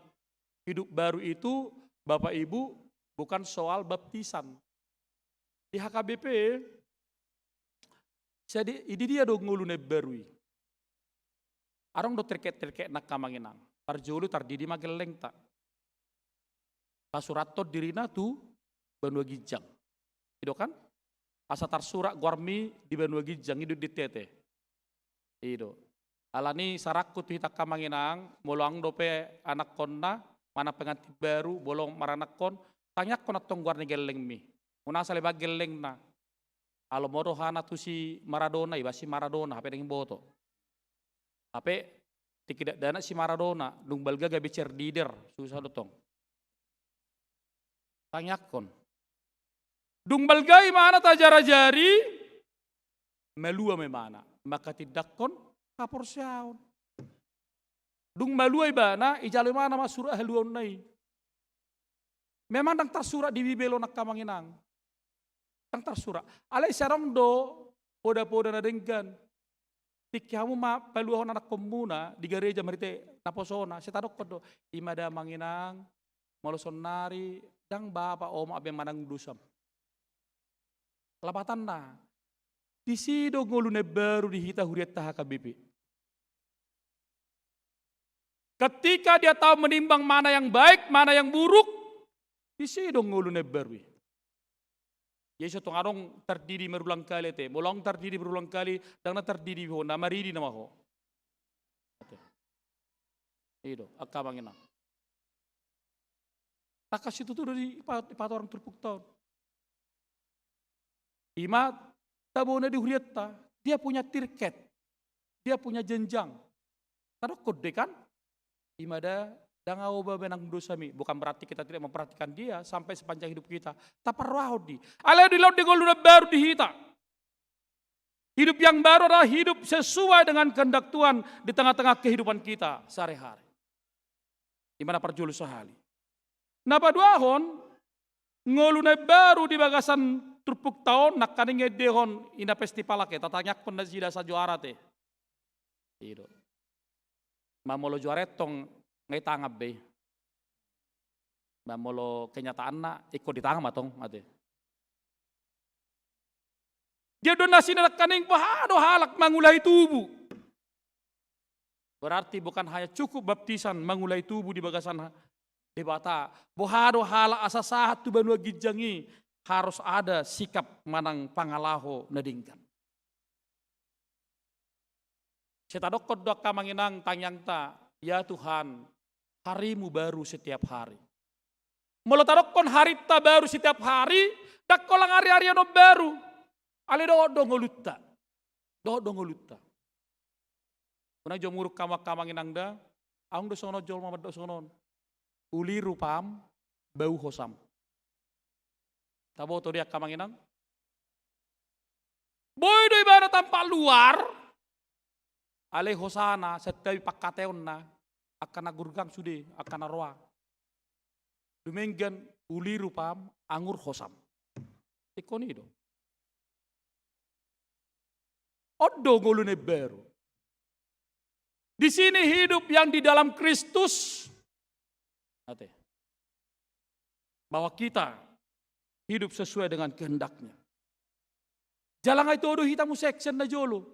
hidup baru itu, Bapak Ibu, bukan soal baptisan. Di H K B P, sai di, di dia do ngolu na imbaru i. Adong do tirket-tirketna angka amang inang. Parjolo tardidi ma gellengta. Pasurathon dirina tu banua ginjang. I do kan? Asa tarsurat goarmi di banua ginjang, i do di T T. I do. Alani saranku tu hita angka amang inang, molo adong dope anakkonna, manang pengantin baru, molo maranakkon, tangiangkon antong goar ni gellengmi. Unang asal ibaen gellengna. Alo modom hana tu si Maradona, ibaen si Maradona, hape dang iboto. Hape tingki dakdanak si Maradona, dung balga gabe cheerleader, susah do tong. Tangiangkon. Dung balga imana tajarajari, malua ma imana, mangkatindangkon haporseaon. Dung malua ibana, ijalo imana ma surat haluaonna i. Memang dang tarsurat di Bibel on angka amang inang. Dang tarsurat. Alai sai adong do poda-poda na denggan. Tingki hamu ma paluahon anakkonmuna di gareja marhite naposona, sai tadokkon do, i ma da amang inang, molo saonnari dang bapa oma be manang dosam. Lapatanna, disi do ngolu na imbaru di hita hurianta H K B P. Ketika dia tahu menimbang mana yang baik, mana yang buruk, disi do ngolu na imbaru i. Jadi so tung adong tardidi berulang kali ate. Molo adong tardidi berulang kali, dang na tardidi ho, na maridi nama ho. Ate. I do, angka amang inang. Tangkas situtu do di pa-, dipatorang turpukta on. I ma tabo na di hurianta, dia punya tirket, dia punya jenjang. Tadokkon do i kan? I ma da, dang ahu ba manang dosami. Bukan berarti kita tidak memperhatikan dia sampai sepanjang hidup kita. Taparrohahon do i. Alai dilobi do ngolu na baru di hita. Hidup yang baru adalah hidup sesuai dengan kehendak Tuhan di tengah-tengah kehidupan kita sehari-hari. I ma na parjolo sahali. Na paduahon, ngolu na imbaru di bagasan turpukta on, nangkaning endehon i na festival ate, tatangiangkon nasida asa juara ate. I do. Ma molo juara i tong nga i tangan be i. Ma molo kenyataanna ingkon di tangan ma tong ate. Dia do nasida nangkaning boha do halak mangulahi tubu. Berarti bukan hanya cukup baptisan mangulahi tubu di bagasan ha-, Debata. Boha do halak asa sahat tu banua ginjang i, harus ada sikap manang pangalaho na denggan. Sai tadokkon do angka amang inang tangiangta, ya Tuhan, hari-Mu baru setiap hari. Molo tadokkon harinta baru setiap hari, dang holan ari-ari on baru. Alai dohot do ngolunta. Dohot do ngolunta. Unang jo muruk hamu angka amang inang da, adong do songon on jolma mandok songon on. Uli rupam, bau hosam. Taboto do i angka amang inang? Boi do ibana tampak luar, alai hosana, santabi pangkataionna, angka na gurgang sude, angka na roa. Dumenggan uli rupam, angur hosam. Singkon i do. On do ngolu na imbaru. Di sini hidup yang di dalam Kristus. Ate. Bahwa kita hidup sesuai dengan kehendak-Nya. Jala nga ito do hita muse sian na jolo.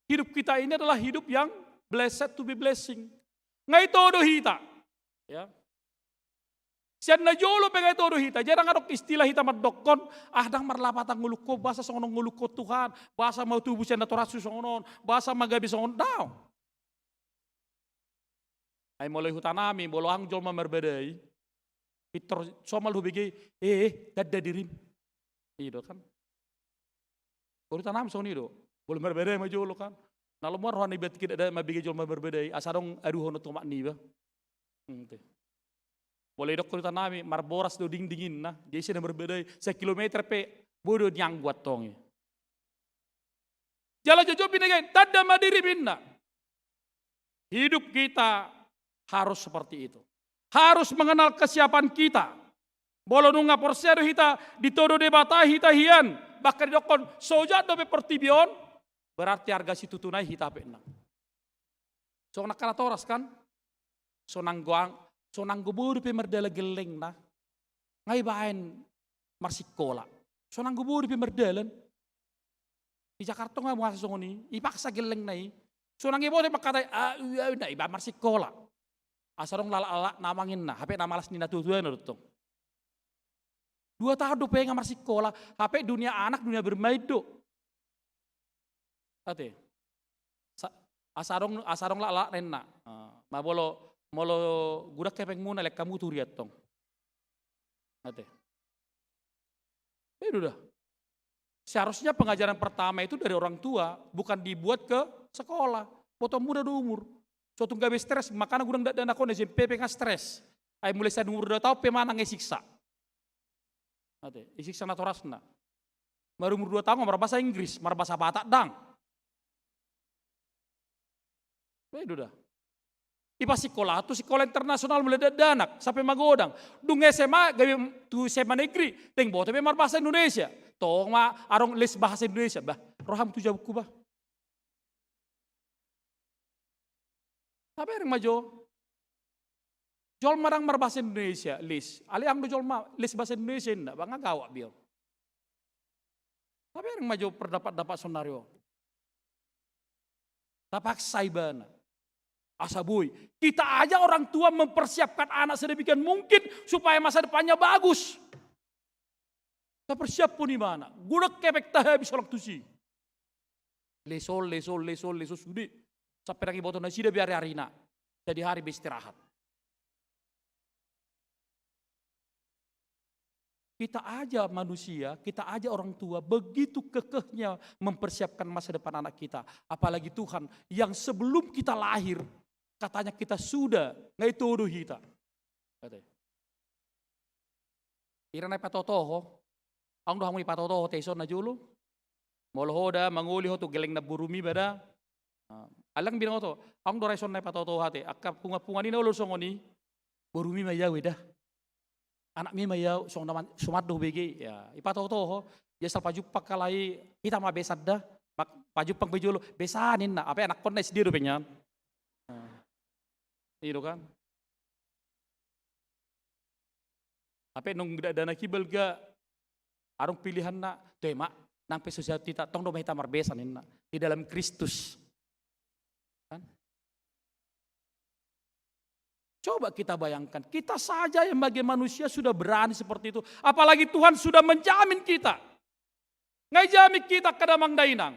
Hidup kita ini adalah hidup yang blessed to be blessing. Nga ito do hita. Ya. Sian na jolo pe nga ito do hita. Jadi nga adong istilah hita mandokkon, ah, ndang marlapatan ngolungkon, boasa songon on ngolungkon Tuhan, boasa ma tubu sian natorashu songon on, boasa ma gabe songon on. Daong. Ai molo hutanami, molo ahu jolma marbadai, pintor somal hubege, eh, eh, tanda dirim. I do kan. Molo hutanami songon i do. Molo marbadai ma jolo kan. Na lomo roha niba tingki da mambege jolma marbadai, asa adong aduhon tu omak niba. Hmm, te. Molo idokkon hutanami, marboras do dingding inna, dia ise na marbadai, sekilometer pe, bodo nianggu antong i. Jala jotjot binege, tanda ma dirim inna. Hidup kita harus seperti itu. Harus mengenal kesiapan kita. Molo nunga porsea do hita, ditodo Debata hita hian, bahkan didokkon so jat dope portibi on, berarti arga situtu nai hita pe inna. Songon angka natoras kan? So nanggo ang-, so nanggo bodo pe mardalan gellengna. Nga ibaen marsikola. So nanggo bodo pe mardalan. Di Jakarta nga masa songon i, ipaksa gellengna i. So nang iboto pe mangkatai, ah, iya, na ibaen marsikola. Asa adong laklak-laklak na amang inna, hape na malas ni natuatuana do tong. Dua taon dope nga marsikola, hape dunia anak, dunia bermain do. Ate. Sa-, asa adong, asa adong laklak na inna. Ah, ma molo, molo godang hepengmuna, lek hamu tu huria tong. Ate. Bedo da. Seharusnya pengajaran pertama itu dari orang tua, bukan dibuat ke sekolah. Potong muda do umur. So tung gabe stres, makana godang dakdanak on S M P pe nga stres. Ai mulai sian umur dua taon pe manang isiksa. Ate, isiksa natorasna. Marumur dua taon nga marbahasa Inggris, marbahasa Batak ndang. Bedo da. Ipasikola tu sikola internasional mulai dakdanak, sampe magodang. Dung S M A, gabe tu S M A negeri, dang boto be marbahasa Indonesia. Tong ma adong les bahasa Indonesia, bah, roham tu jabukku, bah. Tabereng ma jo. Jolma ndang marbahasa Indonesia, les. Alai ahu do jolma, les bahasa Indonesia inna, bah nga gawat be on. Tabereng ma jo pendapat-pendapat sonari on. Tapaksa ibana. Asa boi. Kita aja orang tua mempersiapkan anak sedemikian mungkin supaya masa depannya bagus. Tapersiaphon ibana. Godang hepengta habis holan tusi. Les on, les on, les on, les on, sude. Sampe ndang iboto nasida be ari-arina. Jadi hari beristirahat. Kita aja manusia, kita aja orang tua, begitu kekehnya mempersiapkan masa depan anak kita. Apalagi Tuhan yang sebelum kita lahir, katanya kita sudah, nga ito do hita. Kata. Ira na ipatotoho, ahu do hamu ipatotoho te ison na jolo. Molo ho da mangoli ho tu gelleng na borumi ba da. Ah, alang binoto, ahu do ra ison na ipatotoho ate. Angka pungan-pungan i na olo songon i. Borumi ma i au eda. Anakmi ma i au, songon na man-, suman do hubege. Ya, ipatotoho. Ya asal pajumpang halai, hita ma besan da. Mak-, pajumpang be jolo, besan inna. Ape anakkon na S D do pe nian. Ah. I do kan. Ape nung dakdanak i balga, adong pilihanna, toe ma, nang pe so sehat hita, tong do ma hita marbesan inna. Di dalam Kristus. Kan? Coba kita bayangkan, kita saja yang sebagai manusia sudah berani seperti itu. Apalagi Tuhan sudah menjamin kita. Nga ijamin hita angka damang dainang.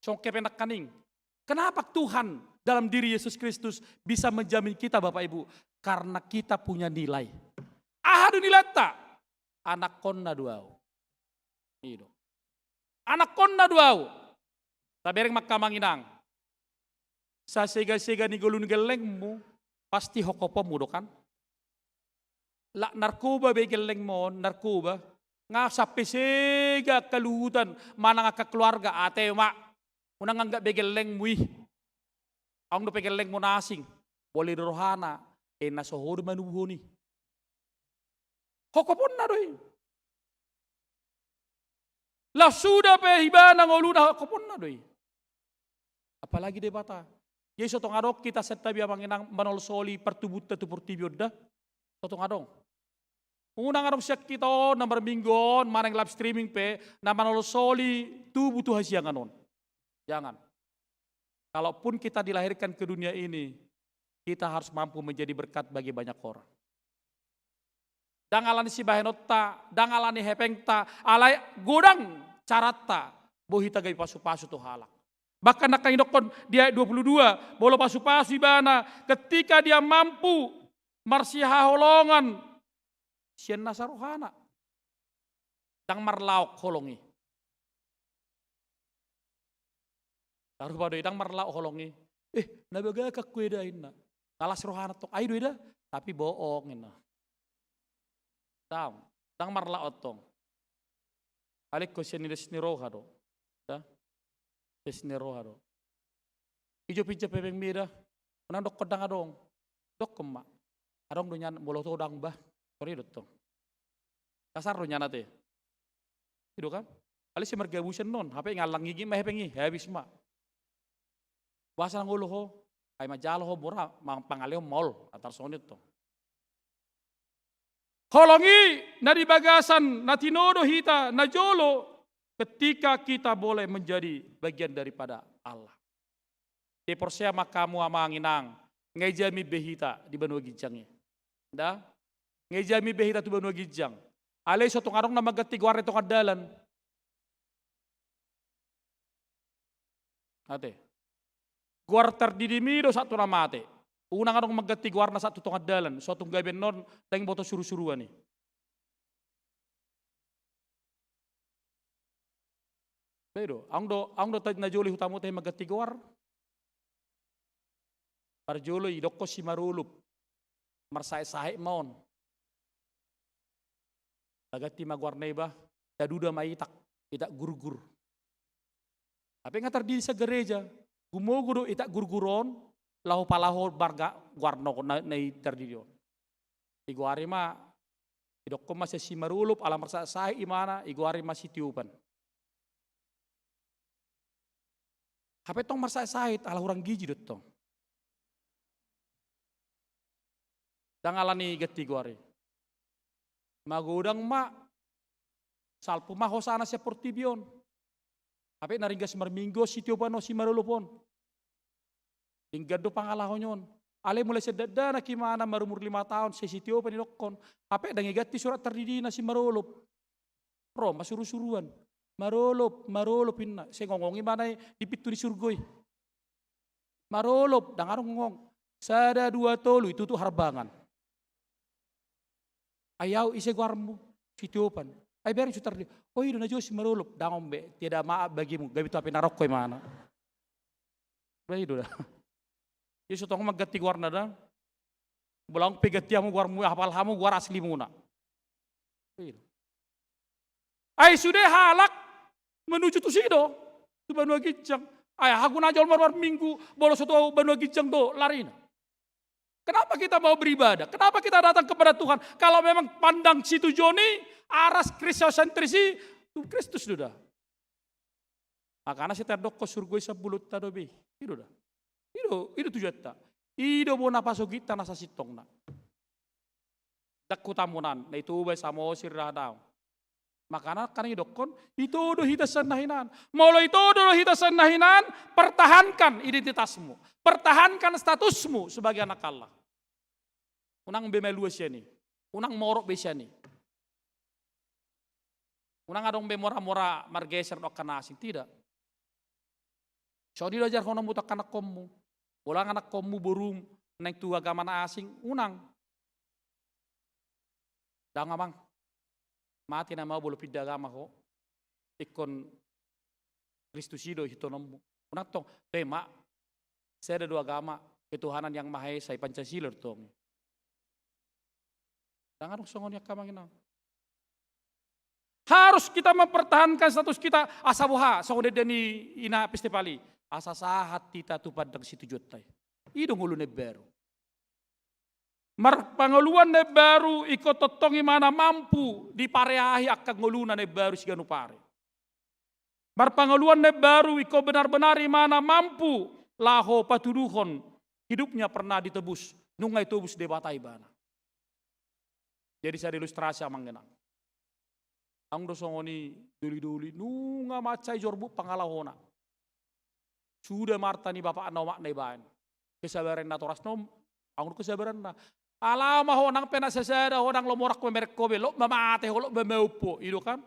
Songon kepe nangkaning. Kenapa Tuhan dalam diri Yesus Kristus bisa menjamin kita, Bapak Ibu? Karena kita punya nilai. Aha do nilainta? Anakkonna do ahu. I do. Anakkonna do ahu. Tabereng ma angka amang inang. Sasega-sega ni ngolu ni gellengmu, pasti hokoponmu do kan? Lak narkoba be gellengmu on, narkoba. Nga sampe sega angka luhutan, manang angka keluarga, ate ma. Unang anggap be gellengmu i. Adong dope gellengmu na asing. Boi do rohana, eh, na so ho do manubuhon i. Hokoponna do i. Laos suda pe ibana ngoluna, hoponna do i. Apalagi Debata. Jadi so tung adong hita sian tabi, amang inang, manolsoli partubuanta tu portibi on da. So tung adong. Unang adong sian hita on na marminggu on manang live streaming pe na manolsoli tubu tu hasiangan on. Jangan. Kalaupun kita dilahirkan ke dunia ini, kita harus mampu menjadi berkat bagi banyak orang. Ndang alani sibahenonta, ndang alani hepengta, alai godang caranta, boi hita gabe pasupasu tu halak. Bahkan nangkin didokkon di ayat dua puluh dua, molo pasupasu ibana, ketika dia mampu marsihaholongan sian nasa rohana. Ndang marlaok holong i. Tarupa do i, ndang marlaok holong i. Eh, na bagak angkup eda inna. Nga las rohana tong, ai do eda, tapi bohong inna. Ndang, ndang marlaok tong. Alai ingkon sian ni das ni roha do. Da? Das ni roha do. Ijo pinjam hepengmi da. Unang dokkon ndang adong. Dokkon ma. Adong do nian, molo ho ndang bah. Sori do tong. Kasar do nian ate. I do kan? Alai sian marga busen non, hape ngallang gigi ma hepeng i, habis ma. Boasa nang olo ho, ai manjalo ho mura, mang-, pangalehon maol, antar songon i tong. Holong i na di bagasan na tinodo hita na jolo ketika kita boleh menjadi bagian daripada Allah. Diporsea ma hamu amang inang, nga i jamit be hita di banua ginjang i. Da? Nga i jamit be hita tu banua ginjang. Alai so tung adong na mangganti goarna di tonga dalan. Ate. Goar tardidimi do sahat tu na mate. Unang adong mangganti goarna sahat tu tonga dalan. So tung gabe annon, ndang diboto surusuruan i. Ba i do, adong do, adong do tahe na jolo i hutamu tahe mangganti goar. Parjolo i, didokkon simarolop. Marsahitsahi ma on. Taganti ma goarna i bah, taduda ma Itak, Itak Gurgur. Hape nga tardidi sian gareja, gumogo do Itak Gurgur on, laho palaho marga goarna on na, na i tardidi on. Digoari ma, didokkon ma sian simarolop, ala marsahitsahi ibana, digoari ma Sitiopan. Hape tong marsahitsahit, ala hurang gizi do tong. Ndang alani ganti goar i. Magodang ma, salpu ma hosana sian portibi on. Hape na ringgas marminggu on Sitiopan on, simarolop on. Denggan do pangalahona on. Alai mulai sian dakdanak ibana marumur lima taon, sai Sitiopan didokkon. Hape ndang diganti surat tardidina simarolop. Ro ma surusuruan. Marolop, marolop inna. Sai ngongong ibana i di pintu ni surgo i. Marolop, ndang adong ngong. Sada, dua, tolu, i tutu harbangan. Ai ahu, ise goarmu? Sitiopan. Ai bereng so tardidi. Oh, i do na jolo simarolop. Ndang on be, tiada maaf bagimu. Gabe tu api narokko ibana. Ba i do da. Jadi so tung mangganti goarna da. Molo adong pe ganti hamu goarmu, hapal hamu goar aslimuna. Ba i do. Ai sude halak menuju tusi do, tu banua ginjang. Ai aha guna jolma marminggu, molo so tu banua ginjang do larina. Kenapa kita mau beribadah? Kenapa kita datang kepada Tuhan? Kalau memang pandang situjuon i, aras Kristosentris i, tu Kristus do da. Makana sai tadokkon surgo i sambulunta do be. I do da. I do, i do tujuanta. I do bona pasogitta na sasintongna. Ndang hutamu nan, na i Toba, Samosir, aha daong. Makana kan didokkon, ito do hita sian na hinan. Molo ito do hita sian na hinan, pertahankan identitasmu. Pertahankan statusmu sebagai anak Allah. Unang be malua sian i. Unang morot be sian i. Unang adong be mora-mora margeser dohot angka na asing, tidak. Songon i do ajarhononmu tu angka anakkonmu. Molo adong anakkonmu, borum, naeng tu agama na asing, unang. Ndang, amang. Mate nama ho molo pinda agama ho. Ingkon Kristus i do hitononmu. Unang tong, toe ma. Sada do agama, ketuhanan yang Maha Esa, i Pancasila do tong. Ndang adong songon i angka amang inang. Harus kita mempertahankan status kita, asa boha, songon ende ni ina festival i. Asa sahat hita tu pandang situjuonta i. I do ngolu na imbaru. Marpangoluan na imbaru, ingkon tongtong ibana mampu dipareahi angka ngoluna na imbaru siganup ari. Marpangaluan na baru, ingkon benar-benar imana mampu laho patuduhon hidupnya pernah ditebus, nunga ditebus Debata ibana. Jadi sada ilustrasi amang inang. Adong do songon i doli-doli, nunga mansai jorbut pangalahona. Suda ma arta ni bapakna omakna ibaen. Kesabaran natorasna on, adong do kesabaranna. Alama ho nang pe na sasada ho, ndang lomorak pe merek ho be, lot ma mate ho, lot ma maup ho, i do kan?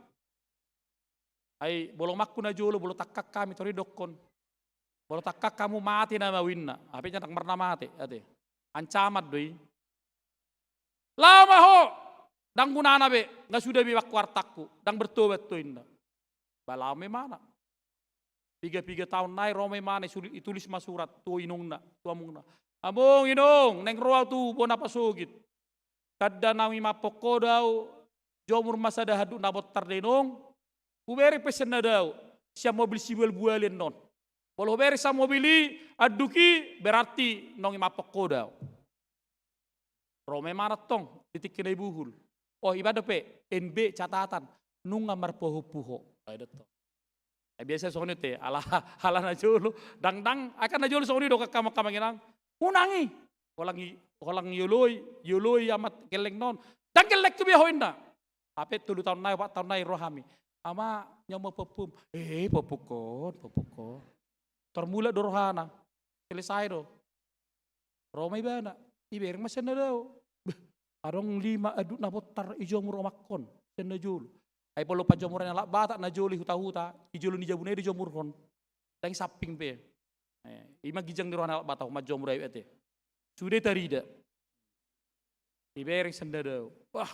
Ai molo omakku na jolo, molo tangkas hami, tor i dokkon. Molo tangkas hamu mate nama uinna, hape ndang marna mate, ate. Ancaman do i. Laho ma ho, ndang gunana be, nga suda be ibangku artangku, ndang bertobat ho inna. Ba laho ma imana. Piga-piga taon nai ro ma imana, isuli-, itulis ma surat tu inongna, tu amongna. Among, inong, naeng ro au tu bona pasogit. Tanda naung imaaphon ho do au, jomur ma sada handuk na bontar da inong. Hubereng pe sian na dao, sian mobil sibual-buali annon. Molo hubereng sian mobil i, handuk i, berarti naung imaaphon ho do au. Ro ma imana tong, di tingki na ibuhul. Oh, iba dope, N B catatan, nunga marpahompu ho. Ai do tong. Eh, biasa songon i te, ala, ala na jolo. Ndang, ndang, ai kan na jolo songon i do, angka amang, angka amang inang. Unang i. Holan i, holan ioloi, ioloi amak gellengna on. Ndang gellengku be ho inna. Hape tolu taon nai, opat taon nai ro hami. Ama, nyaman pahompum. Eh, pahompungkon, pahompungkon. Tor mulak do rohana. Selesai do. Ro ma ibana, ibereng ma sian na dao. Beh, adong lima handuk na bontar dijomur omakkon sian na jolo. Ai molo panjomuran ni halak Batak na jolo i huta-huta, di jolo ni jabuna i dijomurhon. Ndang i samping pe. Eh, i ma ginjang ni roha ni halak Batak, manjomur aek ate. Sude tarida. Ibereng sian na dao. Wah,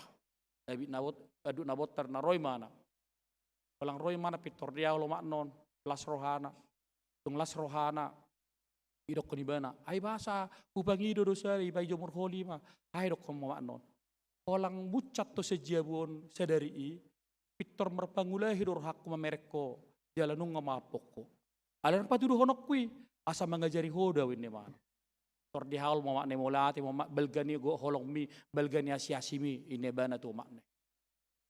abit na bot-, handuk na bontar, na ro imana. Holan ro imana, pintor diahol omakna on, las rohana. Dung las rohana, didokkon ibana, ai boasa hupangido do sada, iba dijomur ho lima. Ai, dokkon omakna on, holan munchat ho sian jabu on sadari i, pintor marpangulahi do rohangku mamereng ho, jala nunga maaphon ho. Alai na patuduhononku i, asa mangajari ho do au, ninna imana. Tor diahol ma omakna i, mauliate ma omak, balga ni holongmi, balga ni asi-asimi, ninna ibana tu omakna i.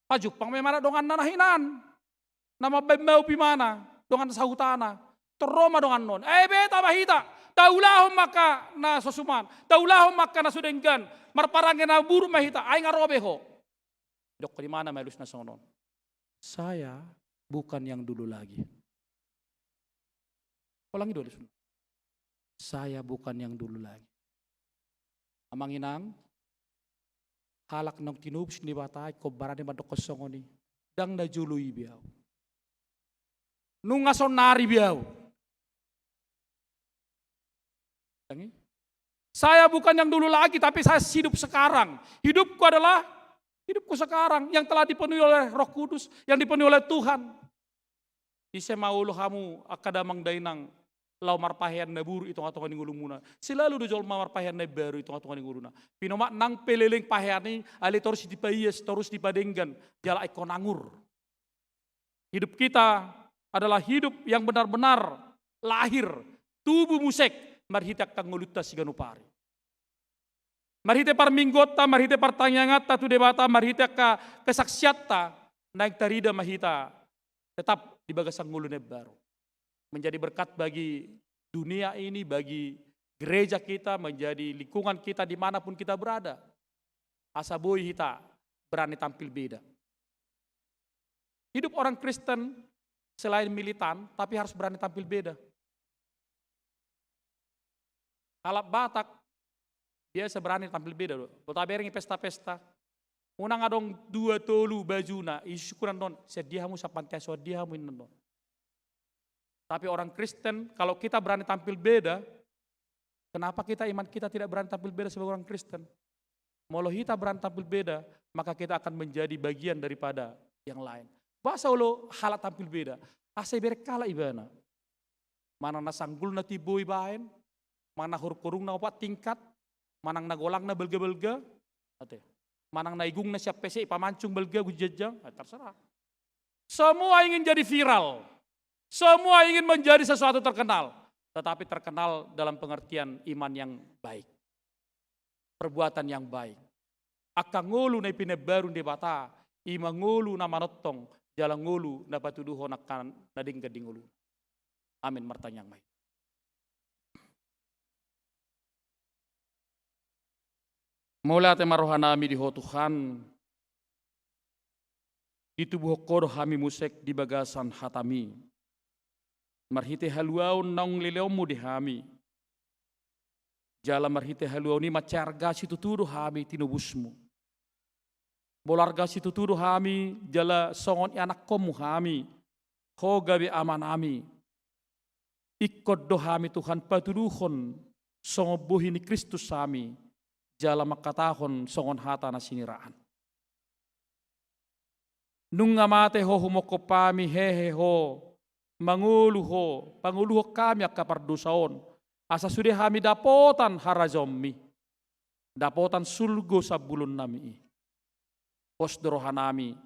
Pajumpang ma imana donganna na hinan. Na mambaen maup imana, dongan sahutana. Tor ro ma donganna on. Eh, beta ma hita. Taulahon ma angka na so suman. Taulahon ma angka na so denggan. Marparange na buruk ma hita. Ai nga ro be ho. Didokkon imana ma alusna songon on. Saya bukan yang dulu lagi. Ulangi dulu, Sun. Saya bukan yang dulu lagi. Amang inang, halak naung tinobus ni Debata ingkon barani mandokkon songon i. Ndang na jolo i be au. Nunga saonnari be au. Ulangi. Saya bukan yang dulu lagi, tapi saya hidup sekarang. Hidupku adalah, hidupku sekarang yang telah dipenuhi oleh Roh Kudus, yang dipenuhi oleh Tuhan. Ise ma olo hamu angka damang dainang, laho marpahean na buruk i tonga-tonga ni ngolumuna. Selalu do jolma marpahean na imbaru i tonga-tonga ni ngoluna. Pinomat nang pe leleng pahean i, alai torus dipaias, torus dipadenggan, jala ingkon angur. Hidup kita adalah hidup yang benar-benar lahir, tubu muse marhite angka ngolunta siganup ari. Marhite parmingguonta, marhite partangianganta tu Debata, marhite angka kesaksianta, naeng tarida ma hita tetap di bagasan ngolu na imbaru. Menjadi berkat bagi dunia ini, bagi gereja kita, menjadi lingkungan kita dimanapun kita berada. Asa boi hita berani tampil beda. Hidup orang Kristen selain militan, tapi harus berani tampil beda. Halak Batak biasa berani tampil beda do. Molo tabereng i pesta-pesta, unang adong dua tolu bajuna, isungkun annon, sian dia hamu, sian panti asuhan dia hamu, ninna annon. Tapi orang Kristen, kalau kita berani tampil beda, kenapa kita, iman kita tidak berani tampil beda sebagai orang Kristen? Molo hita berani tampil beda, maka kita akan menjadi bagian daripada yang lain. Boasa olo halak tampil beda? Asa ibereng halak ibana. Manang na sanggulna timbo ibaen, manang na horunghorungna opat tingkat, manang na golangna balga-balga, ate. Manang na igungna sian pesek ipamancung balga gunjangjang, eh, terserah. Semua ingin jadi viral. Semua ingin menjadi sesuatu terkenal. Tetapi terkenal dalam pengertian iman yang baik. Perbuatan yang baik. Angka ngolu na pinaimbaru ni Debata, i ma ngolu na manongtong jala ngolu na patuduhon angka na denggan di ngoluna. Amen. Martangiang ma hita. Mauliate ma rohanami di Ho Tuhan, ditubuhon Ho do hami muse di bagasan hataMi. Marhite haluaon naung leleonMu di hami, jala marhite haluaon i mansai arga situtu do hami tinobusMu. Molo arga situtu do hami, jala songon ianakkonMu hami, Ho gabe amanami. Ingkon do hami Tuhan patuduhon songon bohi ni Kristus hami, jala mangkatahon songon hata na siniraan. Nunga mate Ho humongkop hami, hehe Ho, mangolu Ho, pangoluhon hami angka pardosa on, asa sude hami dapotan harajaonMi, dapotan surgo sambulonnami i. Pos do rohanami.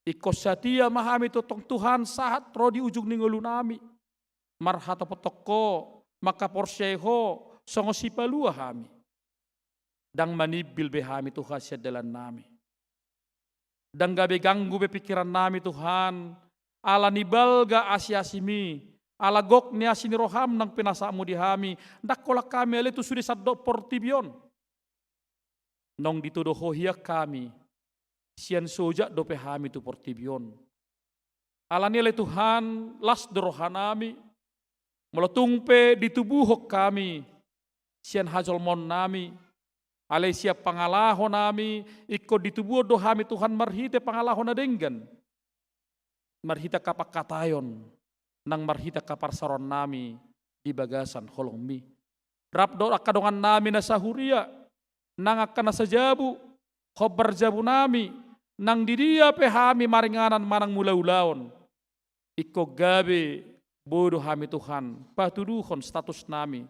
Ingkon satia ma hami tongtong Tuhan sahat ro di ujung ni ngolunami. Marhatopothon Ho, mangkaporseai Ho, songon sipalua hami. Ndang manimbil be hami Tuhan sian dalannami. Ndang gabe ganggu be pingkirannami Tuhan, ala ni balga asiasiMi, ala gok ni asi ni rohaM naung pinasahatMu di hami, ndang holan hami ale tu sude sandok portibi on. Naung ditodo Ho hian hami, sian so ojak dope hami tu portibi on. Alani ale Tuhan, las do rohanami, molo tung pe ditubuhon hami sian hajolmaonnami, alai sian pangalahonami, ingkon ditubuhon do hami Tuhan marhite pangalaho na denggan. Marhite angka pangkataion, nang marhite angka parsaorannami di bagasan holongMi. Rap dohot angka dongannami na sahuria, nang angka na sajabu, hombar jabunami, nang di dia pe hami maringanan manang mulaulaon. Ingkon gabe boi do hami Tuhan, patuduhon statusnami,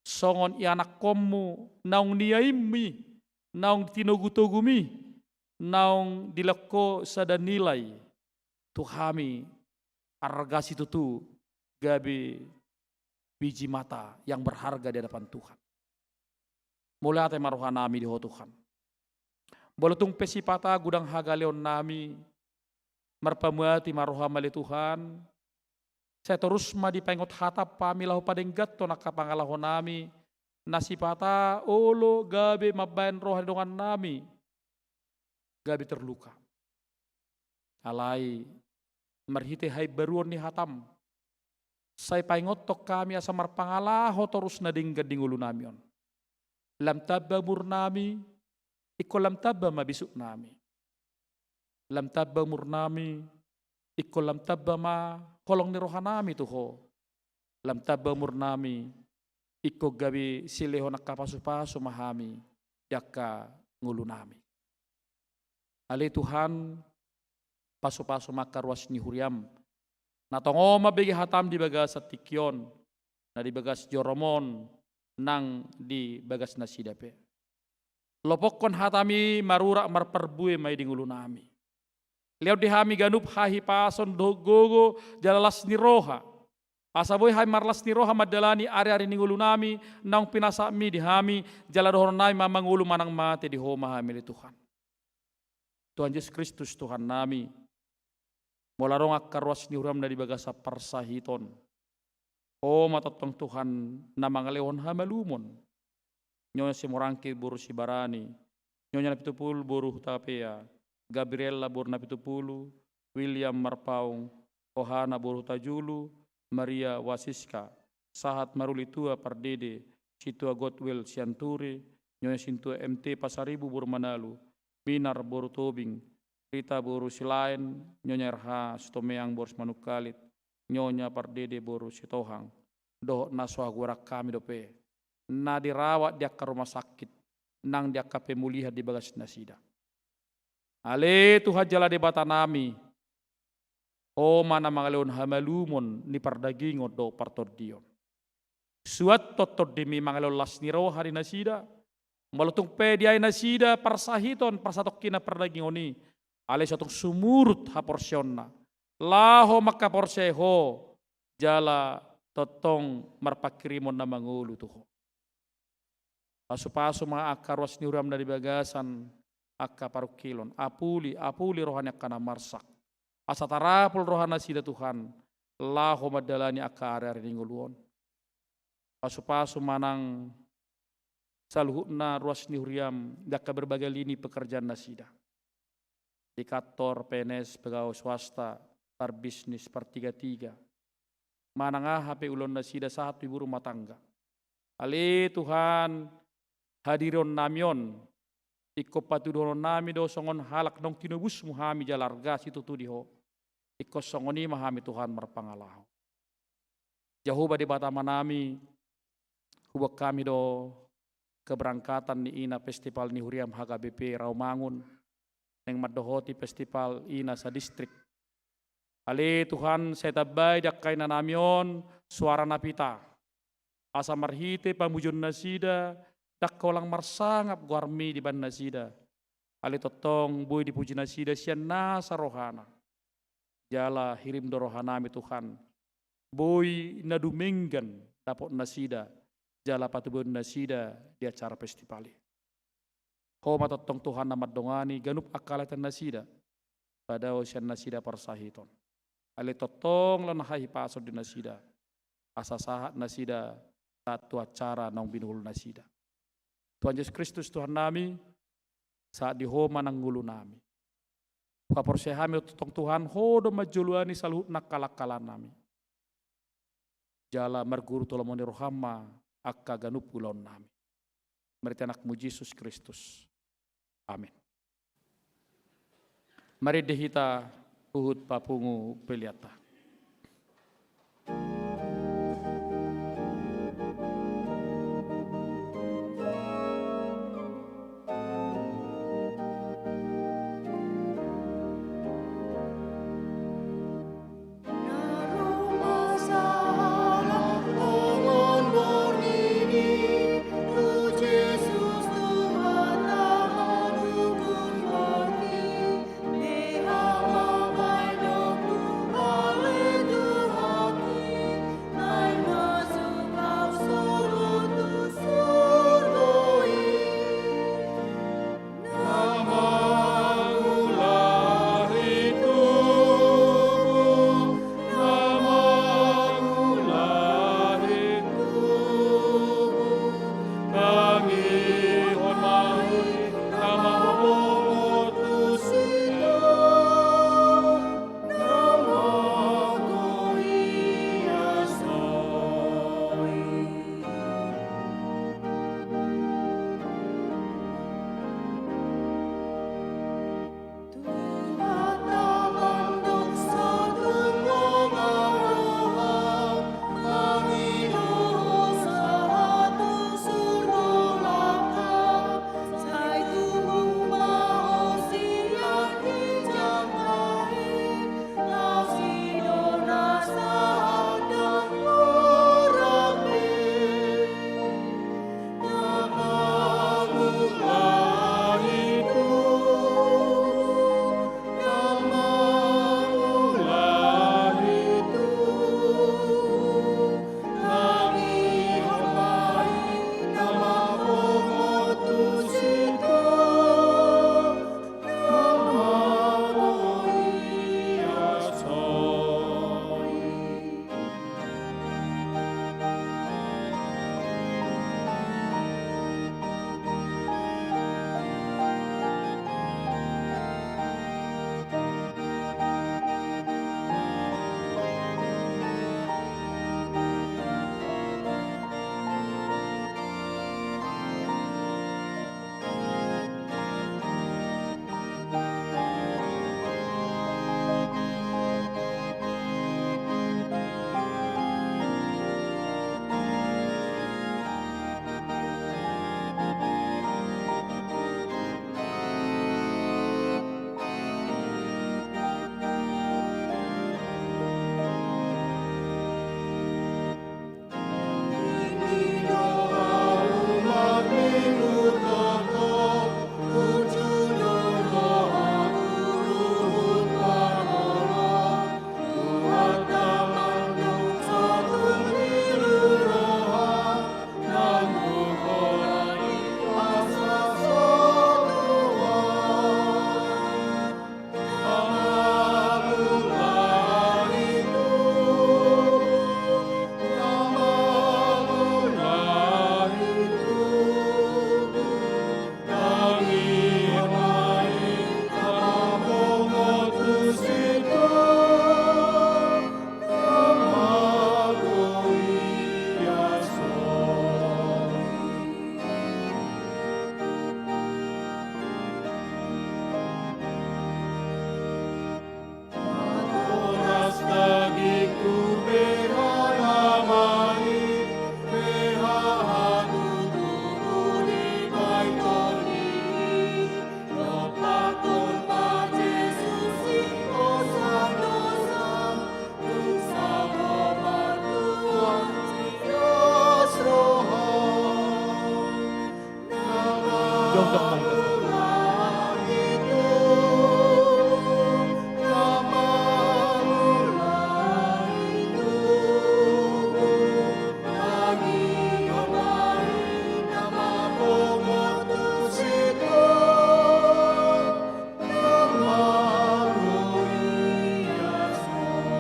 songon ianakkonMu, naung niainMi, naung tinogutogumi, naung dilehon Ho sada nilai tu hami, arga situtu gabe biji mata yang berharga di hadapan Tuhan. Mauliate ma rohanami di Ho Tuhan. Molo tung pe sipata godang hagaleonnami, marpamuati ma rohaM ale Tuhan, sai torus ma dipaingot hataM hami laho padengganhon angka pangalahonami, na sipata olo gabe mambahen roha ni dongannami gabe terluka. Alai marhite haimbaruon ni hataM, sai paingothon hami asa marpangalaho torus na denggan di ngolunami on. Lam tamba umurnami, ingkon lam tamba ma bisuknami. Lam tamba umurnami, ingkon lam tamba ma holong ni rohanami tu Ho. Lam tamba umurnami, ingkon gabe silehon angka pasupasu ma hami di angka ngolunami. Ale Tuhan, pasupasu ma angka ruas ni huriaM, na tongon mambege hataM di bagasan tingki on, na di bagas joroM on, nang di bagas nasida pe. Lopokkon hataMi marurat marparbue ma i di ngolunami. Lehon di hami ganup hahipason dohot gogo jala las ni roha, asa boi hami marlas ni roha mandalani ariari ni ngolunami naung pinasahatMi di hami, jala dohononnami ma mangolu manang mate di Ho ma hami ale Tuhan. Tuhan Jesus Kristus Tuhannami, molo adong angka ruas ni huriaM na di bagasan parsahiton, Ho ma tongtong Tuhan na mangalehon hamalumon. Nyonya Simorangkir boru Sibarani, Nyonya Napitupulu boru Hutapea, Gabriela boru Napitupulu, William Marpaung, Ohana boru Hutajulu, Maria Wasiska, sahat maruli tua pardede, Sintua Godwell Sianturi, Nyonya Sintua M T Pasaribu boru Manalu, Minar boru Tobing, Rita boru Silaen, Nyonya R H Sitomeang boru Simanungkalit, Nyonya Pardede boru Sitohang, dohot na so hagoarannami dope, na dirawat di angka rumah sakit, nang di angka pemulihan di bagas nasida. Ale Tuhan jala Debatanami, Ho ma na mangalehon hamalumon ni pardagingon dohot partondion. Suanhon TondiMi mangalehon las ni roha di nasida. Molo tung pe diai nasida parsahiton, parsatongkinan pardagingon i, alai so tung sumurut haporseaonna, laho mangkaporseai Ho, jala tongtong marpanghirimon na mangolu tu Ho. Pasupasu ma angka ruas ni huriaM na di bagasan angka parungkilon. Apuli, apuli roha ni angka na marsak. Asa tarapul rohanasida Tuhan, laho mandalani angka ari-ari ni ngolu on. Pasu-pasu ma nang saluhutna ruas ni huriam di angka berbagai lini pekerjaannasida. Di kantor, P N S, pegawai swasta, parbisnis, partiga-tiga. Manang aha pe ulaonnasida sahat tu ibu rumah tangga. Ale Tuhan, hadirionnami on, ingkon patuduhononnami do songon halak naung tinobusmu hami jala arga situtu di Ho. Ingkon songon i ma hami Tuhan marpangalaho. Jahowa Debata Amanami, huboan hami do keberangkatan ni ina festival ni huriam H K B P Rawamangun, naeng mandohoti festival ina sadistrik. Ale Tuhan, sai tambai di angka inanami on soara na pita. Asa marhite pamujionnasida, ndang holan marsangap goarmi dibahen nasida. Ale tongtong boi dipujinasida sian nasa rohana. Jala hirim do rohanami Tuhan. Boi na dumenggan dapotnasida, jala patubuannasida di acara festival i. Ho ma tongtong Tuhan na mandongani ganup angka laetannasida, padao sian nasida parsahiton. Ale tongtong laho hahipason di nasida, asa sahat nasida sahat tu acara naung binuhulnasida. Tuhan Jesus Kristus Tuhannami, sahat di Ho ma nang ngolunami. Huhaporseai hami tongtong Tuhan, Ho do manjoloani saluhut nangkalang-kalangannami. Jala marguru tu lomo ni roham ma angka ganup ulaonnami. Marhite AnakMu Jesus Kristus. Amen. Marende hita huhut papungu peleanta.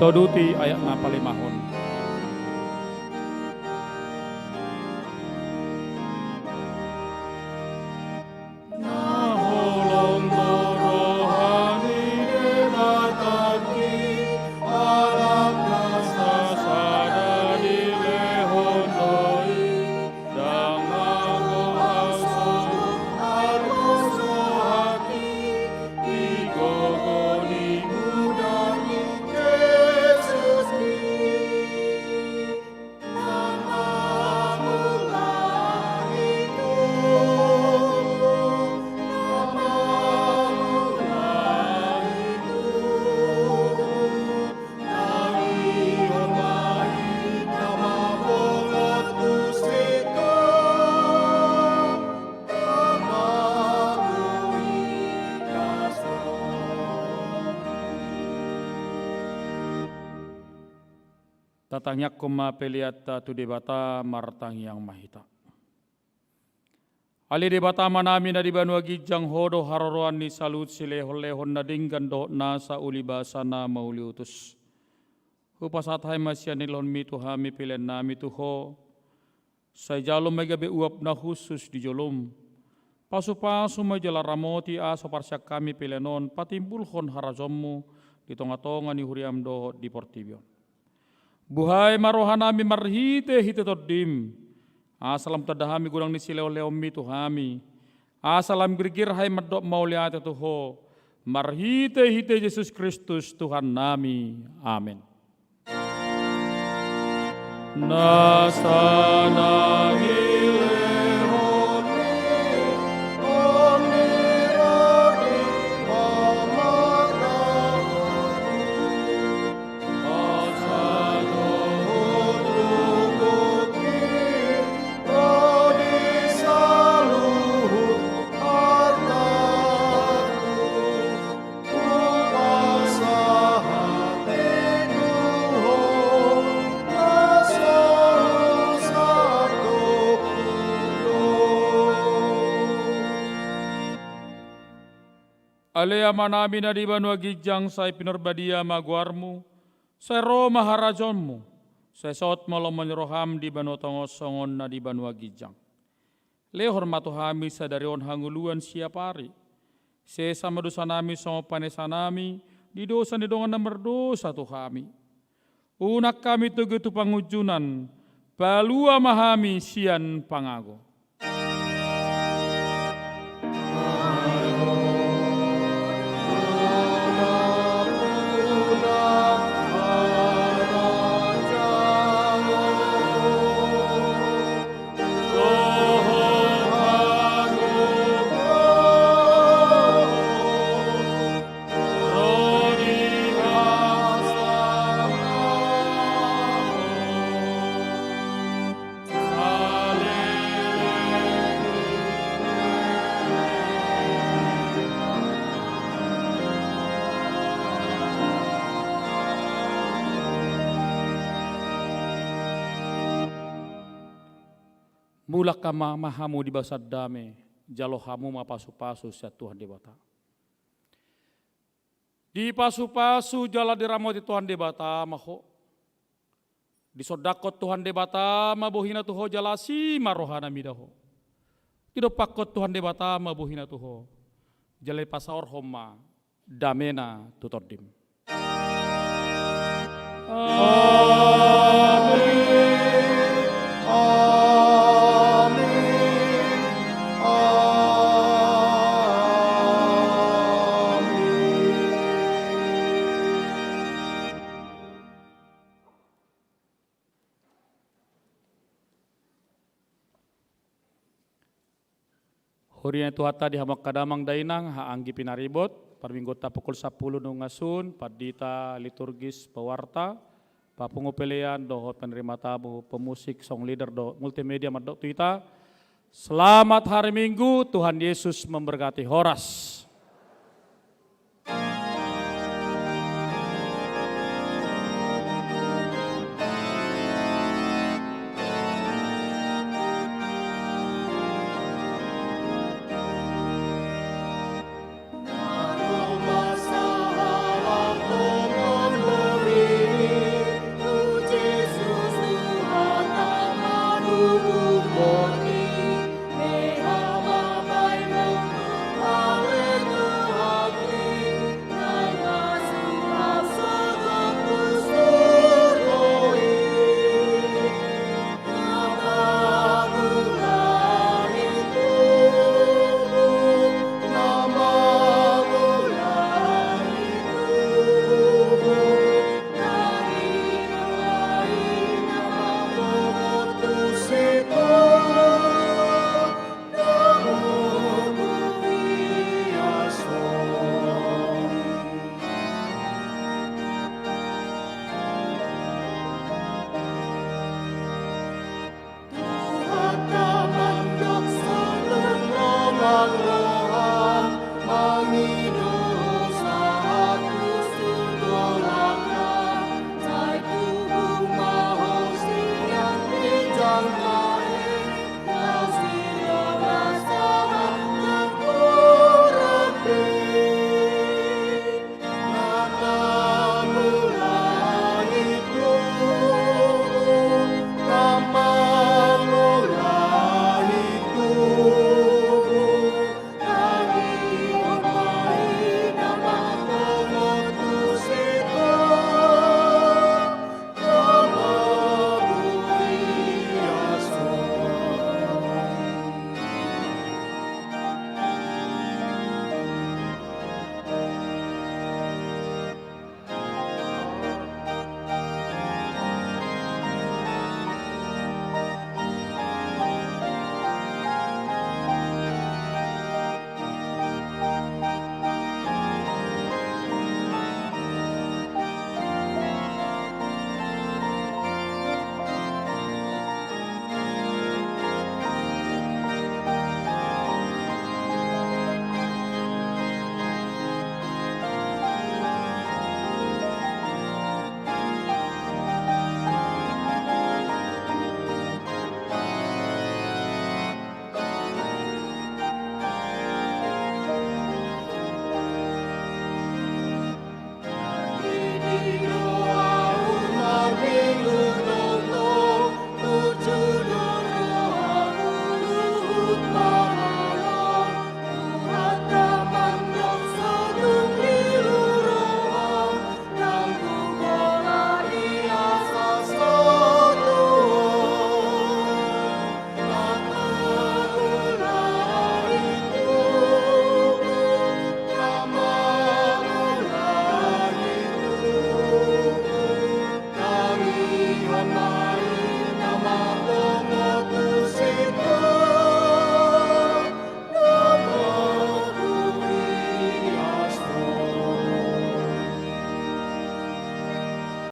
Tauduti ayat na palimahon. Na holong do roha ni Debata i, Anakna sasada dilehon do i, ndang mago hau songon argoso hati, di gogo ni mudar ni Jesus i. Tatangiangkon ma peleanta tu Debata, martangiang ma hita. Ale Debata Amanami na di banua ginjang, Ho do haroroan ni saluhut silehonlehon na denggan dohot nasa uli basa na mauliutus. Hupasahat hami ma sian nilehonMi tu hami peleannami tu Ho, sai jalo ma i gabe uap na hushus di joloM. Pasupasu ma i jala ramoti asa huparsian hami pelean on patimbulhon harajaonMu di tongatonga ni huriaM dohot di portibi on. Buhai ma rohanami marhitehite TondiM, asa lam tanda hami godang ni silehonlehonMi tu hami, asa lam girgir hami mandok mauliate tu Ho, marhitehite Jesus Kristus Tuhannami. Amen. Nasa na dilehonMi on di roti pamardakon, basa dohot gogoMi ro di saluhut artangku. Ale Amanami na di banua ginjang, sai pinarbadia ma goarMu, sai ro ma harajaonMu, sai saut ma lomo ni rohaM di banua tonga on songon na di banua ginjang. Lehon ma tu hami sadari on hangoluan siapari. Sesa ma dosanami songon panesanami di dosa ni dongan na mardosa tu hami. Unang hami togu tu pangunjunan, palua ma hami sian pangago. Mulak ma, ma hamu di bagasan dame, jalo hamu ma pasupasu sian Tuhan Debata. Dipasupasu jala diramoti Tuhan Debata ma ho. Disondangkon Tuhan Debata ma bohiNa tu ho jala asi ma rohaNa mida ho. Didompakkon Tuhan Debata ma bohiNa tu ho, jala dipasaorhon ma dameNa tu tondim. Amen. Amen. Amen. Huria ni Tuhanta di hamu angka damang dainang, haha anggi pinaribot, parmingguonta pukul sampulu nunga sun, pandita liturgis, pewarta, papungu pelean, dohot penerima tamu, pemusik, song leader, dohot multimedia mandok tu hita. Selamat hari Minggu, Tuhan Yesus memberkati. Horas.